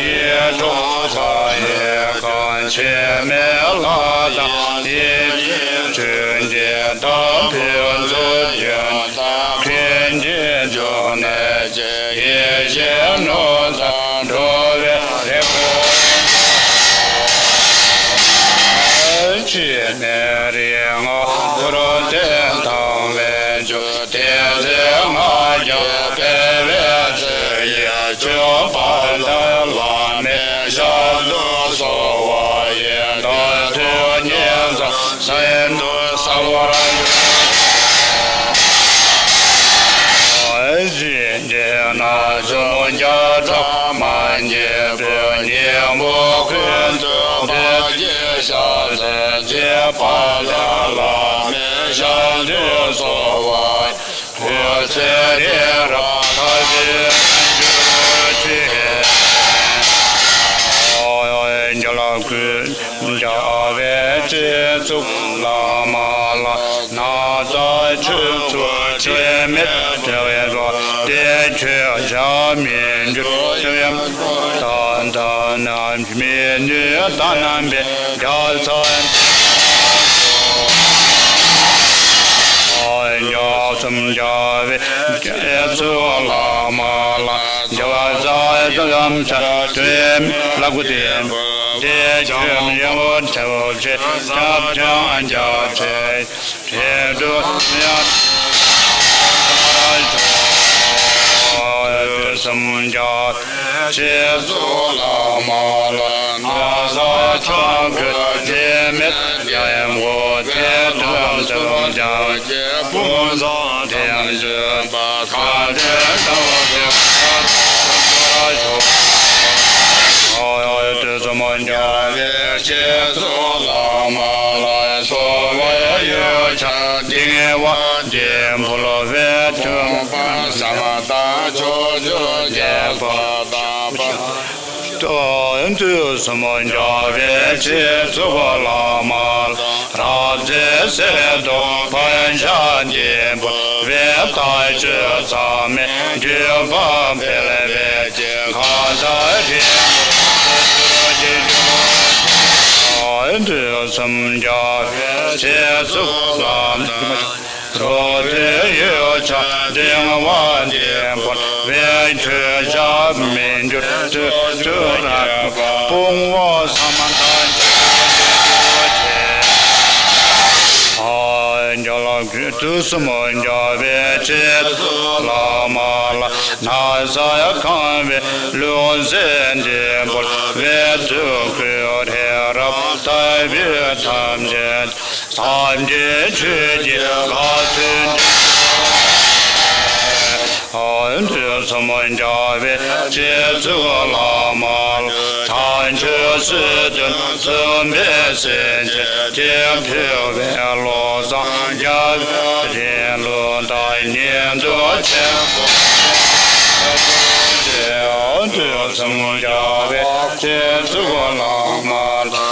ཡིད་འཕྲོག་མཛའ་བའི་གང་། འཆི་མེད་ལྷ་དང་ཡིད་ཀྱི་མཆོད་སྦྱིན་དང་། ཕུན་ཚོགས་ཀུན་བདག་མཁན་གྱི་འབྱུང་གནས་ཀྱི། ཡེ་ཤེས་ནོར་དང་འགྲོ་བའི་རིགས་པ། འཆི་མེད་རིག་སྔགས་འཁོར་ལྡན་དང་བས་མཆོད། དེ་ཚེ་ང་རྒྱལ་སྤེལ་བའི་ཚེ་ཡི། སྤྱོད་པ་དང་བླ་མའི་ཞབས་ཏོག་གསོལ་བ་ཡི། བདག་ཐུགས་ཉིད་བཟང་སེམས་དུ་གསལ་བར་འགྱུར། ཞིང་གི་ན་ཆུང་བརྒྱ་ཕྲག་མ་སྙེད་པའི། སྙིང་པོ་ཀུན་ཏུ་བདག་གི་ཞབས་སར་མཆི། དཔལ་ལྡན་བླ་མའི་ཞབས་ཏོག་གསོལ་བ། འོད་ཟེར་རབ་ལྷ་ཆོས་སྤྱོད་ཅིང་། རྒྱལ་ཀུན་རྒྱལ་བའི་རྗེ་བཙུན་བླ་མ་ལ། ན་ཚ་ཆོས་ཚུལ་དྲི་མེད་བདེ་བའི་བ། དེ་ཁྱོད་ཞབས་མི་འགྱུར་དུས་ཡང་དང་དང་ན། མི་ནུས་དང་རྣམ་པའི་རྒྱལ་ཚབ། རྒྱལ་གསུམ་རྒྱལ་བའི་རྗེ་བཙུན་བླ་མ་ལ། རྒྱལ་བ་རྩ་བའི་བརྩམས་བྱ་དྲི་མེད་ལྷ་སྐུ་ལྡན་པ། དེ་ཁྱོད་ཡོན་ཏན་ཆེ་བ་ཆེ། སྐྱབས་ཀྱང་རྒྱ་ཆེ། དེ་དུ་ཡང་དུས་གསུམ་རྒྱལ་རྗེ་བཙུན་བླ་མ་ལ། ན་བཟའ་ཕྱག་མགུལ་དྲི་མེད་རྒྱན་གོས། དེ་དུ་གསུམ་རྒྱལ་གྱི་དཔུང་བཟང་དེ་ཡང་བཞུགས་པ། གང་དེ་ལྟ་བུའི་དུས་གསུམ་རྒྱལ་བའི་རྗེ་བཙུན་བླ་མ་ལ། གསོལ་བའི་ཡོ་བྱད་གདིང་བ་འདི་འབུལ་བས། མཐུན་པ་བསམ་དང་ཕྱོགས་བཅུའི་རྒྱལ་པོ་དང་། དུས་གསུམ་རྒྱལ་བའི་རྗེ་བཙུན་བླ་མ་ལ། རབ་མཛེས་གསེར་མདོག་ཕོན་ཆེན་འདི་འབུལ་བས། ལྟ་སྤྱོད་གཙང་མའི་བརྒྱུད་པ་སྤེལ་བའི་ཚེ། གང་དག་རིགས་དྲུག་ཏུ་བསྒྱུར་གྱུར་ཅིག། དུས་གསུམ་རྒྱལ་བའི་རྗེ་བཙུན་བླ་མ། རོ་ཐུལ་ཡོ་བྱད་གདིང་བ་འདི་འབུལ་བས། ཁྱོད་ཞབས་མི་འགྱུར་དུས་སུ་རབ། དཔུང་བ་བསམ་དང་ཕྱོགས་བཅུའི་རྒྱལ་པོ་ཆེ། ཨ། རྒྱལ་ཀུན་དུས་གསུམ་རྒྱལ་བའི་རྗེ་བཙུན་བླ་མ་ལ། ན་བཟའ་གང་བའི་ལུས་རྩལ་འདི་འབུལ་བས། དུས་ཀུན་རི་རབ་ལྟ་བུའི་ཐམས་ཅད། སངས་རྒྱས་ཆོས་ཀྱི་ལྷ་ཚོགས་འདུས། དུས་གསུམ་རྒྱལ་བའི་རྗེ་བཙུན་བླ་མ་ལ། བྱང་ཆུབ་སེམས་དང་མཐུན་པའི་སེམས་ཅན་དེ། འཕེལ་བའི་བློ་བཟང་རྒྱལ་བའི་རིང་ལུགས་དང་། ཉན་ཐོས་ཆེན་པོ། དུས་གསུམ་རྒྱལ་བའི་རྗེ་བཙུན་བླ་མ་ལ།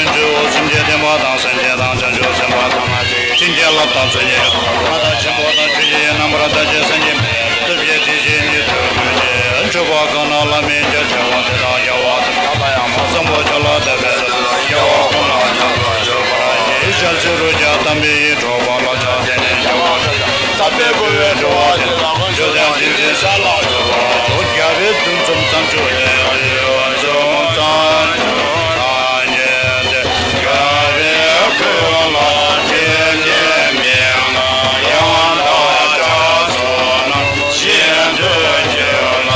ལྷུན་གྲུབ། སེམས་ཅན་བདེན་པ་དང་སེམས་ཅན་དང་བྱང་ཆུབ་སེམས་དཔའ་ཐ་མ་ཅིག་བྱིན་གྱིས་བརླབས་དང་མཚན་ཉིད་ལྔ་དང་ཆེན་པོ་དང་ཆོས་ཀྱི་དབྱིངས་རྣམ་པར་དག་བྱེད་སེམས་ཀྱི་སྟོབས་ཀྱིས་དེ་བཞིན་ཉིད་དུ་གྲོལ་ཅིང་། མཆོད་པ་གང་རྣམས་བླ་མའི་མཇལ་བྱ་བ་དེ་དག་རྒྱལ་བ་སྲས་བསམ་པ་ཆོས་ལ་དད་པའི་ཚོགས་རྒྱལ་བ་ཀུན་ལ་ཕྱག་འཚལ་བར་བགྱི། ཞལ་ཕྱི་རོལ་གྱི་དམ་པའི་ཡིད་འཕྲོག་པ་ལ་ཕྱག་འཚལ་ནས་རྒྱལ་བ་སྲས་དང་ས་པའི་འགོ་བའི་འགྲོ་བ་དེ་དག་ཀུན་ཆོས་དང་བྱིན་གྱིས་བརླབ་ཏུ་གསོལ། རྒྱལ་བའི་མདུན་ཙམ་བརྩམས་ཆོས་ཀྱི་རིགས་ཙམ་བརྩམས་ཏེ། རྒྱལ་བའི་སྐུ་ལ་བརྟེན་ཏེ་མི་མངའ་ཡང་དག་བྱ་ཚོགས་རྣམས་ཤིན་ཏུ་ཁྱབ་ལ།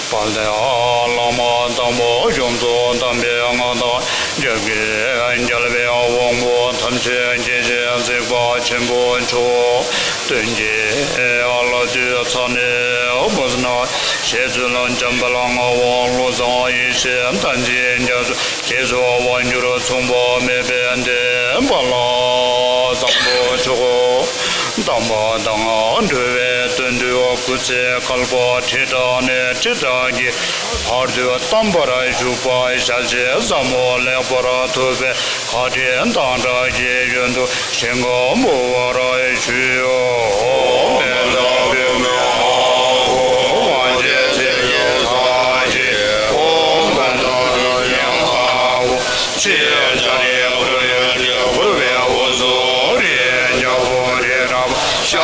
དཔལ་ལྡན་བླ་མ་དམ་པ་ཡོངས་སུ་དམ་པའི་མངའ་བདག་རྒྱལ་བའི་རྒྱལ་བའི་དབང་པོ་ཐམས་ཅད་མཁྱེན་ཅིང་གཟིགས་པ་ཆེན་པོ་མཆོག་སྟོན་ཀའི་ལ་དུས་མཚན་ནས་བུ་ཟ་ན་ཞེས་ཚུལ་འཇམ་དཔལ་ངག་དབང་བློ་བཟང་ཡེ་ཤེས་བསྟན་འཛིན་རྒྱ་མཚོ། རྗེས་སུ་དབང་སྒྱུར་མཚུངས་པ་མེད་པའི་བསྟན་པ་ལ་བཟང་པོ་མཆོག་དམ་པ་དང་འགྲོ་བའི་དོན་དུ་སྐུ་ཚེ་བསྐལ་པ་ཁྲི་ཕྲག་ནས་ཁྲི་ཕྲག་གི་བར་དུ་དམ་པར་བཞུགས་པ་ཞལ་བཞེས་ཟབ་མོ་ལེགས་པར་ཐོབ་པའི་བཀའ་དྲིན་དང་སྒྲ་གི་ཡོན་དུ་ཞིང་ཁམས་འབུལ་བར་ཞུ། ཨོཾ་བཛྲ་བྷཱུ་མི་ཨཱཿཧཱུྃ། ཨོཾ་ཨ་ཏྱ་ཙི་གི་ས་ཧ་ཨོཾ་བཛྲ་བྷཱུ་མི་ཨཱཿཧཱུྃ། ཕྱི་ཡི་ལྕགས་རི་གུ་རུ་ཡི་གུ་རུ་བའི་འོ་ཟོ་རི་རྒྱལ་པོ་རི་རབ་ཤ་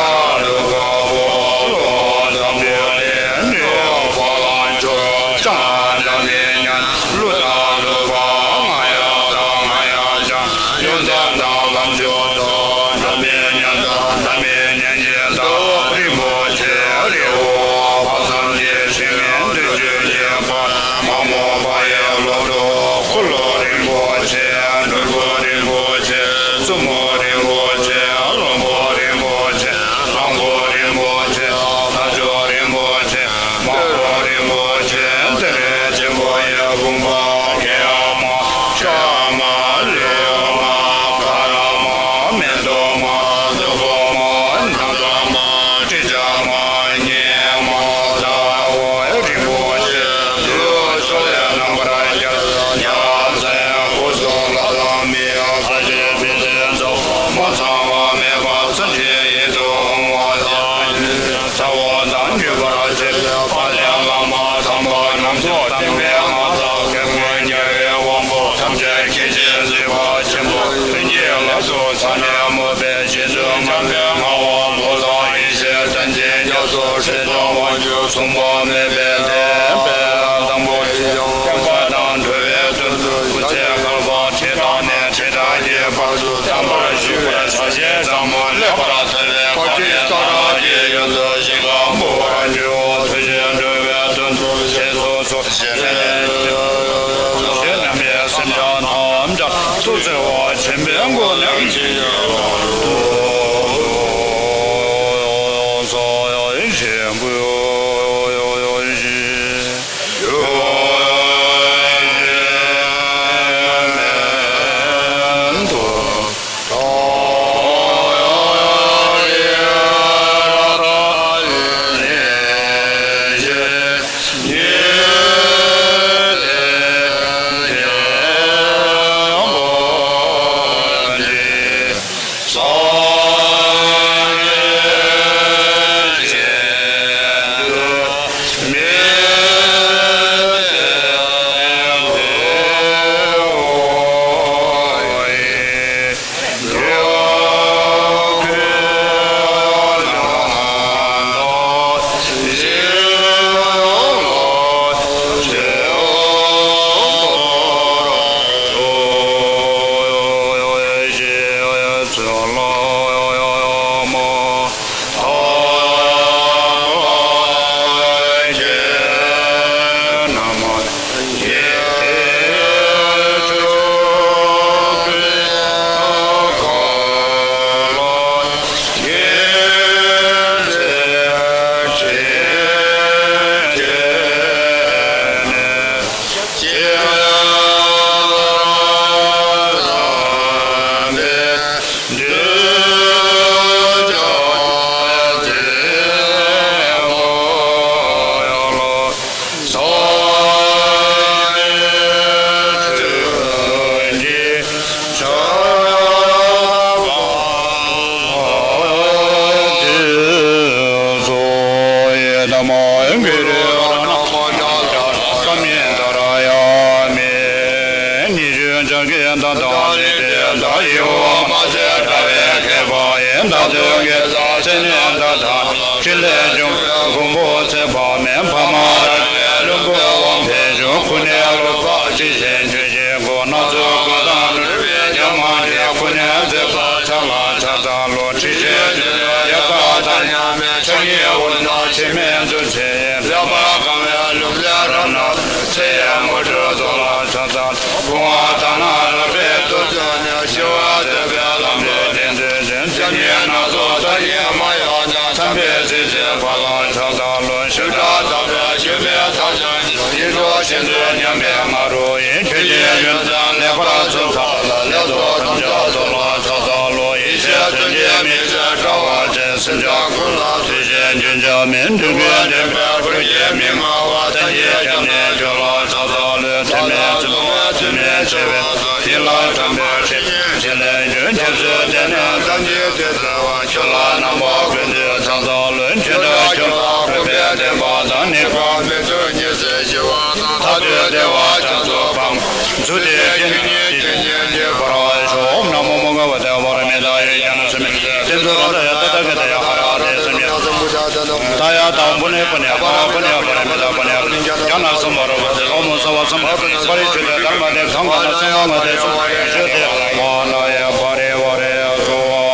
ལུག་པོ་ལོ་འཛམ་བུ་གླིང་ནུས་པ་ལ་མཆོག་ལྕང་འདྲ་མི་ཉན། ཀླུ་དང་ཀླུ་པ་རྔ་ཡབ་དང་རྔ་ཡབ་ཅན། ཡོན་ཏན་དང་ལམ་མཆོག་ཏུ་འདྲ་མི་ཉན། འདྲ་མི་ཉན་གྱི་ཟླ་བ་རིན་པོ་ཆེ་རི་བོ་དཔག་བསམ་གྱི་ཞིང་ནས་འདི་བརྗོད་ཀྱི་བར་མ་མོ་པ་ཡི་ལོ་ཏོག་འཁོར་ལོ་རིན་པོ་ཆེ། ནོར་བུ་རིན་པོ་ཆེ། བཙུན་མོ་རིན་པོ་ཆེ། བློན་པོ་རིན་པོ་ཆེ། གླང་པོ་རིན་པོ་ཆེ། ལྷ་མཆོག་རིན་པོ་ཆེ། མང་པོ་རིན་པོ་ཆེ། དེ་ལས་ཆེན་པོ་ཡི་བུམ་པ་གེ་ཡ་མ་ཤ་མ་ལེ་མ་ཀ་ར་མ་ ནས་མོས་པའི་རྗེ་བཙུན་འཇམ་དཔལ་དམྱལ་བ་ལྷོ་བཟང་ཡེ་ཤེས་སེམས་ཅན་རྒྱ་མཚོ་ཧྲིལ་གྱང་དབང་ཕྱུག་མཚུངས་པ་མེད་པའི་ལྷའི་དཔལ་དང་པོ་ཡི་སྐྱོང་བ་དང་གྲོལ་བའི་དོན་དུ་སྐུ་ཚེ་བསྐལ་པ་ཁྲི་སྟེང་ནས་ཁྲི་ཕྲག་གི་བར་དུ་བརྟན་པར་བཞུགས་པའི་ས་གཞི་བཟང་མོ་ལེགས་པར་མཐོ་བའི་ཁ་ཆེ་ས་ར་གི་ཡུལ་དུ་ཞིང་ཁམས་བོར་བར་འགྱུར། ཐུགས་རྗེས་འགྲོ་བའི་དོན་དུ་ཞེས་སོགས་སོ། ཞེས་རྣམ་པའི་སེམས་ཅན་ཐམས་ཅད་ཐུགས་བརྩེ་བ་ཆེན་པོའི་སྒོ་ནས་ཆེན་པོའི་ཕྲིན་ལས་འབྱུང་མགོན་པོ་ཚེ་དཔག་མེད་འཕགས་མ་ར་བློན་པོ་དབང་ཕྱུག་ཁུ་ནས་ལོ་ཙཱ་ཅི་ཞིག་ཆོས་ཀྱི་སྒོ་ནག་ཚོགས་སྐུ་དང་ནོར་བུའི་རྒྱ་མ་འདྲེས་ཁུ་ནས་མཛད་པ་ཕྱག་ལ་ཕྱག་འཚལ་ལོ། ཁྲི་ཤེས་ཆོས་ཀྱི་ཡ་ཀ་དང་མཉམ་པའི་ཕྱག་གཉིས་འོད་སྣང་འཆི་མེད་མཛོད་ཆེན་ཡེ་ལེགས་པར་གང་བའི་ལུས་ལས་རབ་ན་ཚེ་ཡི་མུ་ཏིག་ཚོགས་ལ་ཕྱག་འཚལ། བུང་བ་དང་ན་ར་བའི་ཏོག་ཙམ་ནས་ཞི་བ་མཛད་པའི་ལམ་རིམ་བདེན་དོན་ཅན་སེམས་ཉིད་སྣ་ཚོགས་མཐའ་ཡས་མ་ཡང་ཀྱང་མཚན་དཔེའི་ཚིགས་བཅད་པ་ལ་ཕྱག་འཚལ་ལོ། ཞི་དྲག་དག་པའི་ཞི་བའི་མཐའ་ཅན་ཡིད་འཕྲོག་ཤིན་ཏུ་མཉམ་པའི་ང་རོ་ཡིས། ཆོས་ཀྱི་ཡོན་ཏན་ལེགས་པར་ཚོགས་པ་ལ་ལེགས་ཚོགས་ཐམས་ཅད་ཚོགས་ལ་ཕྱག་འཚལ་ལོ། ཡེ་ཤེས་མཚོན་ཆའི་མིག་རྩལ་དྲ་བ་ཅན་སེམས་ཅན་ཀུན་ལ་ཐུགས་རྗེ་རྒྱུན་ཆགས་མེད་འདོད་ཀུན་ལྡན་པའི་འཁོར་གྱིས་མི་མངའ་བ་བརྟན་གྱིས་ཁྱབ་ནས་ཁྱོད་ལ་ཕྱག་འཚལ་ལོ། དུས་མེད་ཚུལ་མེད་ཚུལ་མེད་བྱེ་བའི་ཡིད་ལ་དྲན་པའི་ཕྲིན་ལས་རྒྱུན་ཁྱབ་སུ་བརྟན་ནས་ཐམས་ཅད་དེ་བདེ་བ། ཁྱོད་ལ་རྣམ་པ་ཀུན་ཏུ་ཕྱག་འཚལ་ལོ། ཁྱོད་དང་ཁྱོད་ལ་གུས་པས་བསྟེན་པ་དང་ནི། འགོག་མེད་དུ་ཉེ་སྲས་ཞི་བ་དང་། མཐའ་དུས་བདེ་བ་རྒྱ་མཚོ་འཕགས་མ་མཛོད་དེ་སྐྱེ་གནས་ཀྱི་རྒྱལ་པར་ཤོག། ན་མོ་མོ་ག་བ་དེ་བ་ར་མི་ད་ཡོད་ཀྱང་ན་སུ་མི་ཏེ་ཚོ་ར་ད་ཡ་ད་ད་ག་ད་ཡ་ཧ་ར་དེ་སུ་མི་ད་ཡ་དང་པོ་ནས་པ་ནས་པ་ར་པ་ནས་པ་ར་མི་ད་པ་ནས་ཀྱང་ན་སུ་མ་ར་བ་དེ་ཨོ་མོ་ས་བ་སུ་མ་པ་རི་ཆུ་དེ་དར་མ་དེ་གང་ག་ན་སུ་མ་མ་དེ་སུ་མ་རི་ཆུ་དེ་མ་ན་ཡ་པ་རི་བ་རི་སོ།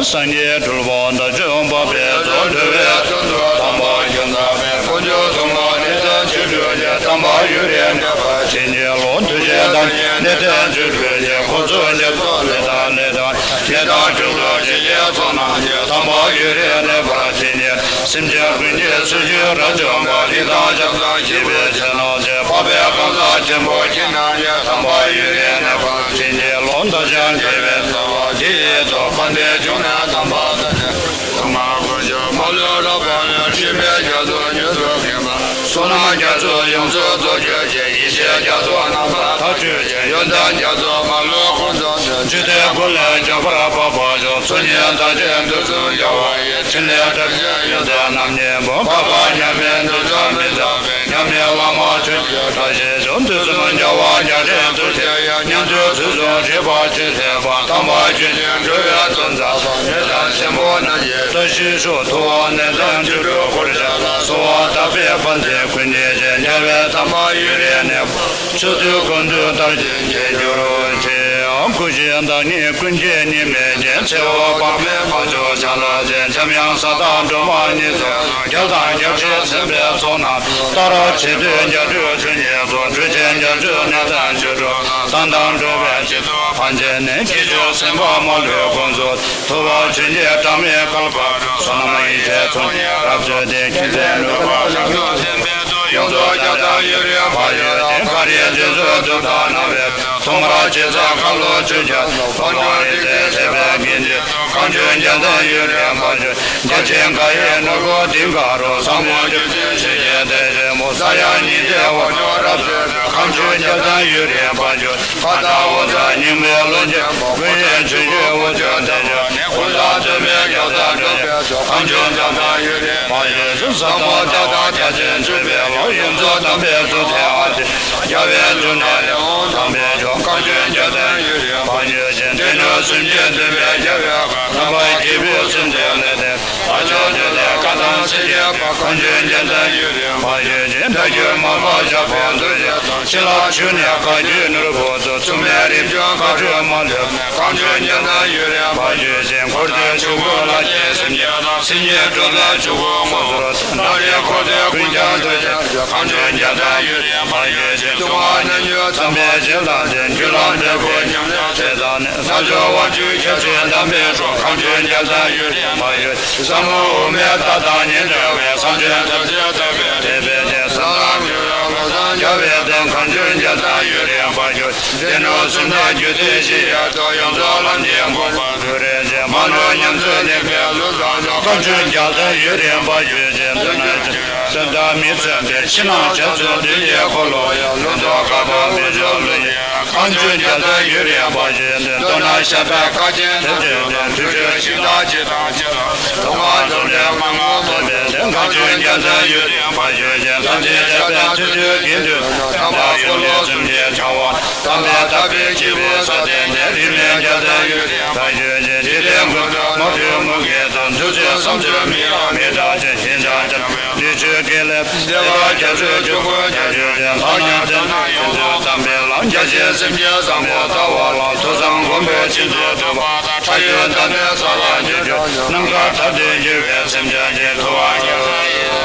སངས་རྒྱས་སྤྲུལ་པ་དགྲ་བཅོམ་པ་དཔལ་རྫོགས་འགྲོ་བའི་དོན་དུ་དམ་པ་ཁྱོད་དང་བས་དཀོན་མཆོག་གསུམ་ལ་ནི་བརྟན་ཅིང་གྲོལ་ཞིང་དམ་པ་ཡུན་རིང་གནས་པར་བྱིན་གྱིས་རློབས། མཐུ་ཆེན་དང་ནི་བརྟན་ཅིང་གྲོལ་ཞིང་འཁོར་ཚོགས་ཀྱི་ཚོགས་ལས་དང་ལས་དང་ནི་དང་འབྱུང་ལུགས་ཀྱི་ཡེ་ཚོགས་རྣམས་ཀྱིས་དམ་པ་ཡུན་རིང་གནས་པར་བྱིན་གྱིས་སེམས་ཅན་ཀུན་གྱི་སྲིད་ཞིའི་རབ་འབྱམས་པ་རིགས་དང་ཞབས་དང་བཅས་པའི་ཚེ་ནང་ཞིང་འཕགས་པའི་གང་ཟག་ཆེན་པོ་ཁྱེད་རྣམས་ཀྱི་དམ་པ་ཡུན་རིང་གནས་པར་བྱིན་གྱིས་རློབས། བདག་ཀྱང་དགེ་བའི་རྩ་བ་འདི་ཡིས་རྫོགས། དཀའ་ལས་བྱུང་ནས་དམ་པ་དང་ནི། ཐོག་མར་དཀོན་མཆོག་མ་ལུས་རབ་དཔག་མེད། སྲིད་པའི་རྒྱ་མཚོ་མྱུར་དུ་བརྒལ་བར། བསོད་ནམས་རྒྱ་མཚོའི་ཡོངས་སུ་རྫོགས་གྱུར་ཅིག་ཡེ་ཤེས་རྒྱ་མཚོ་རྣམ་པར་དག་གྱུར་ཅིག་ཡོན་ཏན་རྒྱ་མཚོ་མ་ལུས་ཀུན་རྫོགས་ནས། འཇིག་རྟེན་ཀུན་ལས་འཇམ་པར་འཕགས་པ་ཡང་། ཚོགས་གཉིས་དང་ལྡན་དུས་གསུམ་རྒྱལ་བ་ཡི། ཕྲིན་ལས་དྲག་ཅན་ཡོན་ཏན་རྣམ་གཉིས་པོ། འཕགས་པ་མཉམ་མེད་འདུ་འཛི་མི་འཛིན་པའི། མཉམ་མེད་བླ་མ་ཆོས་ཀྱི་བཀྲ་ཤིས་ཤོག་དུས་གསུམ་རྒྱལ་བ་རྒྱ་ཆེན་དུ་ཆེ་ཡང་མཉམ་དུ་ཚུལ་བཟུང་རིག་པ་ཆེ་ཐེག་པ་དམ་པ་ཆོས་ཀྱི་འགྲོ་བའི་དོན་མཛད་པ་ནས་ཀྱང་ཆེན་པོ་རྣམས་ཀྱི་བཀྲ་ཤིས་ཤོག་ཐུབ་དབང་གནས་བརྟན་ཆོས་དྲུག་འཁོར་བཅས་ལ་གསོལ་བ་བཏབ་པའི་ཕན་བདེ་ཀུན་བདེ་ཅན་རྒྱལ་བའི་དམ་པ་ཡུན་རིང་གནས་པ། ཆོས་ཚུལ་ཀུན་ཏུ་དར་ཞིང་རྒྱས་གྱུར་ཅིག་སྐུ་བཞི་བདག་ཉིད་ཀུན་མཁྱེན་གཉིས་མེད་ཀྱི་ཚེ་འོག་དཔག་མེད་དཔལ་འབྱོར་ཕྱག་ལེན་ཅན་འཇམ་དབྱངས་ས་བདག་སྒྲོལ་མ་ཉིད་མཚོན་རྒྱལ་དང་རྒྱལ་སྲས་སེམས་དཔའི་ཚོགས་རྣམས་ལྟར་བྱེད་དུས་རྒྱ་སྤྲུལ་ཆོས་ཉིད་སོགས་སྤྲུལ་ཆེན་རྒྱ་མཚོའི་གནས་བརྟན་ཆོས་དྲུག་དང་དང་འགྲོ་བའི་སྤྱི་ཚོགས་ཕན་ཆད་ནས་སྐྱེ་བཅུ་སེམས་དཔའ་མ་ལུས་དཀོན་མཆོག་ཐུབ་པ་ཆོས་ཀྱི་གྲངས་མེད་བསྐལ་པར་བསོད་ནམས་ཡེ་ཤེས་ཚོགས་གཉིས་རབ་མཛོད་དེ་ཁྱིམ་མཚེས་ནོར་བུ་ལ་ཡོངས་རྫོགས་རྒྱལ་དང་ཡུན་རིང་བར་ཡོད་ཅིང་བཀའ་དྲིན་རྗེས་སུ་བསྡུ་ལྡན་རྣམས་ལས་ཐོག་མར་ཇི་སྲིད་ཁམས་ལོ་ཆུ་བཞི་དཔལ་ལྡན་རིགས་ཀྱི་བྱེད་པའི་དགེ་འདུན་གངས་ཅན་རྒྱལ་བསྟན་ཡུན་རིང་བར་གྱུར། རྒྱལ་ཆེན་མཁའ་ཡི་ནོར་བུ་ལྡིང་ག་རུ་ཟབ་མོ་རྒྱུད་སྡེ་ཞིག་གི་གདན་རིམ་པོ་ས་ཡ་གཉིས་ཀྱི་དབང་ཕྱུག་རབ་མཛེས་ཁམས་ཆེན་རྒྱལ་བསྟན་ཡུན་རིང་བར་གྱུར། མཁའ་ལྟར་འོད་གསལ་སྙིང་པོའི་བློ་ཆེན་པོ་ཀུན་གཞི་ཆོས་ཀྱི་དབུ་ཕྱུག་བསྟན་བཅོས་ནི་ཀུན་བཟང་སྟོན་པའི་རྒྱལ་མཚན་འགྲུབ་པའི་མཆོག་ཁམས་ཆེན་རྒྱལ་བསྟན་ཡུན་རིང་བར་གྱུར་ཅིག་ཟབ་མོ་ལྟ་སྟངས་རྒྱ་ཆེན་ཆོས་པའི་བློ་ཡོངས་རྫོགས་དམ་པའི་གཙུག་ཕྲེང་ཨ་ཏི་རྒྱལ་བའི་གཙུག་ནས་ཡང་དམ་པའི་མཆོག་ཁམས་ཆེན་རྒྱལ་བསྟན་ཡུན་རིང་བར་གྱུར་ཅིག་སྡེ་སྣོད་སུམ་བརྒྱའི་འདུས་པའི་རྒྱལ་བའི་ཁམས་དམ་པ་སྐྱེས་བུ་སུམ་བརྩེགས་ལས་འདས་དལ་འབྱོར་འདུས་ཏེ་བཀའ་དང་སྲིད་ཀྱི་བར་ཁམས་ཆེན་རྒྱལ་བསྟན་ཡུན་རིང་བར་གྱུར་ཅིག་སྒྲ་སྒྱུར་མར་པ་ཞབས་པད་འདུ་བྱེད་དང་། བྱིན་རླབས་ཆོས་ནི་བཀའ་བརྒྱུད་ནོར་བུ་དང་། མཚུངས་མེད་རིམ་བྱོན་མཁའ་སྤྱོད་མ་ལུས་ནས། ཁམས་ཆེན་རྒྱལ་བསྟན་ཡུན་རིང་བར་གྱུར་ཅིག་འཁོར་འདས་ཆོས་སྐུ་ལྷ་བརྒྱའི་སེམས་ཉིད་དང་། སེམས་ཉིད་སྒྲོལ་མའི་ཆོས་སྐུ་མངོན་སུམ་དུ། ནམ་རིག་འཁོར་འདས་ཀུན་ཀྱང་འདུ་བྱེད་ཅིག་ཁམས་ཆེན་རྒྱལ་བསྟན་ཡུན་རིང་བར་གྱུར་ཅིག་ལྟུང་བ་ཉོན་མོངས་དམ་པའི་བྱེ་བྲག་ཅན། རྒྱུད་ལ་འབྲས་བུ་ཉམས་ལེན་བྱེད་དང་ནི། ས་སྦྱོར་དབང་ཕྱུག་ཁྱད་ཆོས་དམ་པའི་གྲོགས། ཁམས་ཆེན་རྒྱལ་བསྟན་ཡུན་རིང་བར་གྱུར་ཅིག་ཟབ་མོ་དབུ་མའི་ལྟ་སྟངས་ཉིད་འདྲ་བའི། སངས་རྒྱས་ཐམས་ཅད་ཐར་པའི་དེད་དཔོན་ཅན། ས་དང་མི་རབས་ལ་སངས་རྒྱ་བའི་བསྟན། ཁམས་ཆེན་རྒྱལ་བསྟན་ཡུན་རིང་བར་གྱུར་ཅིག་སྡེ་སྣོད་སུམ་བརྒྱ་རྒྱུད་སྡེ་བཞི་ཡི་ཐོག་ཡོངས་རྫོགས་ལམ་གྱི་དགོངས་པ་སྒྲུབ་རིན་ཆེན། མ་ནོར་ཉམས་སུ་ལེན་པའི་ལུས་དང་ལུས། ཁམས་ཆེན་རྒྱལ་བསྟན་ཡུན་རིང་བར་གྱུར་ཅིག་མདུན་ན་སེམས་དང་མི་མཚོན་པའི་ཕྱི་ནང་ཞབས་ཚུལ་བདུན་གྱི་འཁོར་ལོ་ཡང་། ལུང་རྟོགས་བཀའ་དང་བེད་སྤྱོད་བློ་ཡིས། ཁམས་ཆེན་རྒྱལ་བསྟན་ཡུན་རིང་བར་གྱུར་ཅིག་མདུན་ན་བཤད་པའི་བཀའ་ཆེན་ཐམས་ཅད་དང་། ཐུགས་རྗེ་ཤིང་རྟ་ཇི་ལྟ་ཇི་ལྟར་ལུང་མ་འཛོམས་པའི་མ་ངོམས་པ་མེད་དེ། ཁམས་ཆེན་རྒྱལ་བསྟན་ཡུན་རིང་བར་གྱུར་ཅིག་ཐམས་ཅད་ཁྱབ་པའི་ཐུགས་རྒྱུད་དགེ་འདུན་དང་། དམ་པ་འཁོར་ལོ་སུམ་བརྒྱའི་ཕྲེང་བ་དམ་པའི་དག་པའི་སྐྱེས་བུ་སྲ་བརྟན་ཏེ། རིས་མེད་རྒྱལ་བསྟན་ཡུན་རིང་བར་གྱུར་ཅིག་འཇིག་རྟེན་ཀུན་ཏུ་མ་གྲུབ་མུ་གེ་དང་། འདུ་བྱེད་བསམ་བརྗོད་མི་ཡང་མི་འདྲ་ཅན། ཞེན་ཆགས་ཀྱང་ལུས་ཆོས་དགེ་ལས་བདེ་བ་རྒྱ་མཚོའི་ཆུ་ཁོལ་རྒྱ་ཆུ་ཅན། ལྷ་ཡང་དེ་ན་ཡོངས་སུ་དམ་པའི་ལམ། རྒྱ་ཆེན་སེམས་བསྐྱེད་བཟང་པོ་ལྟ་བ་ལ། ཐོས་བསམ་སྒོམ་པའི་ཆེད་དུ་ཐོས་པ་དང་། ཕྲ་ཡོད་དམ་པའི་ས་ལ་འགྱུར་གྱུར། ནམ་མཁའ་ཐར་ཏེ་འགྱུར་བའི་སེམས་ཅན་གྱི་ཐུབ་དབང་ཡོད།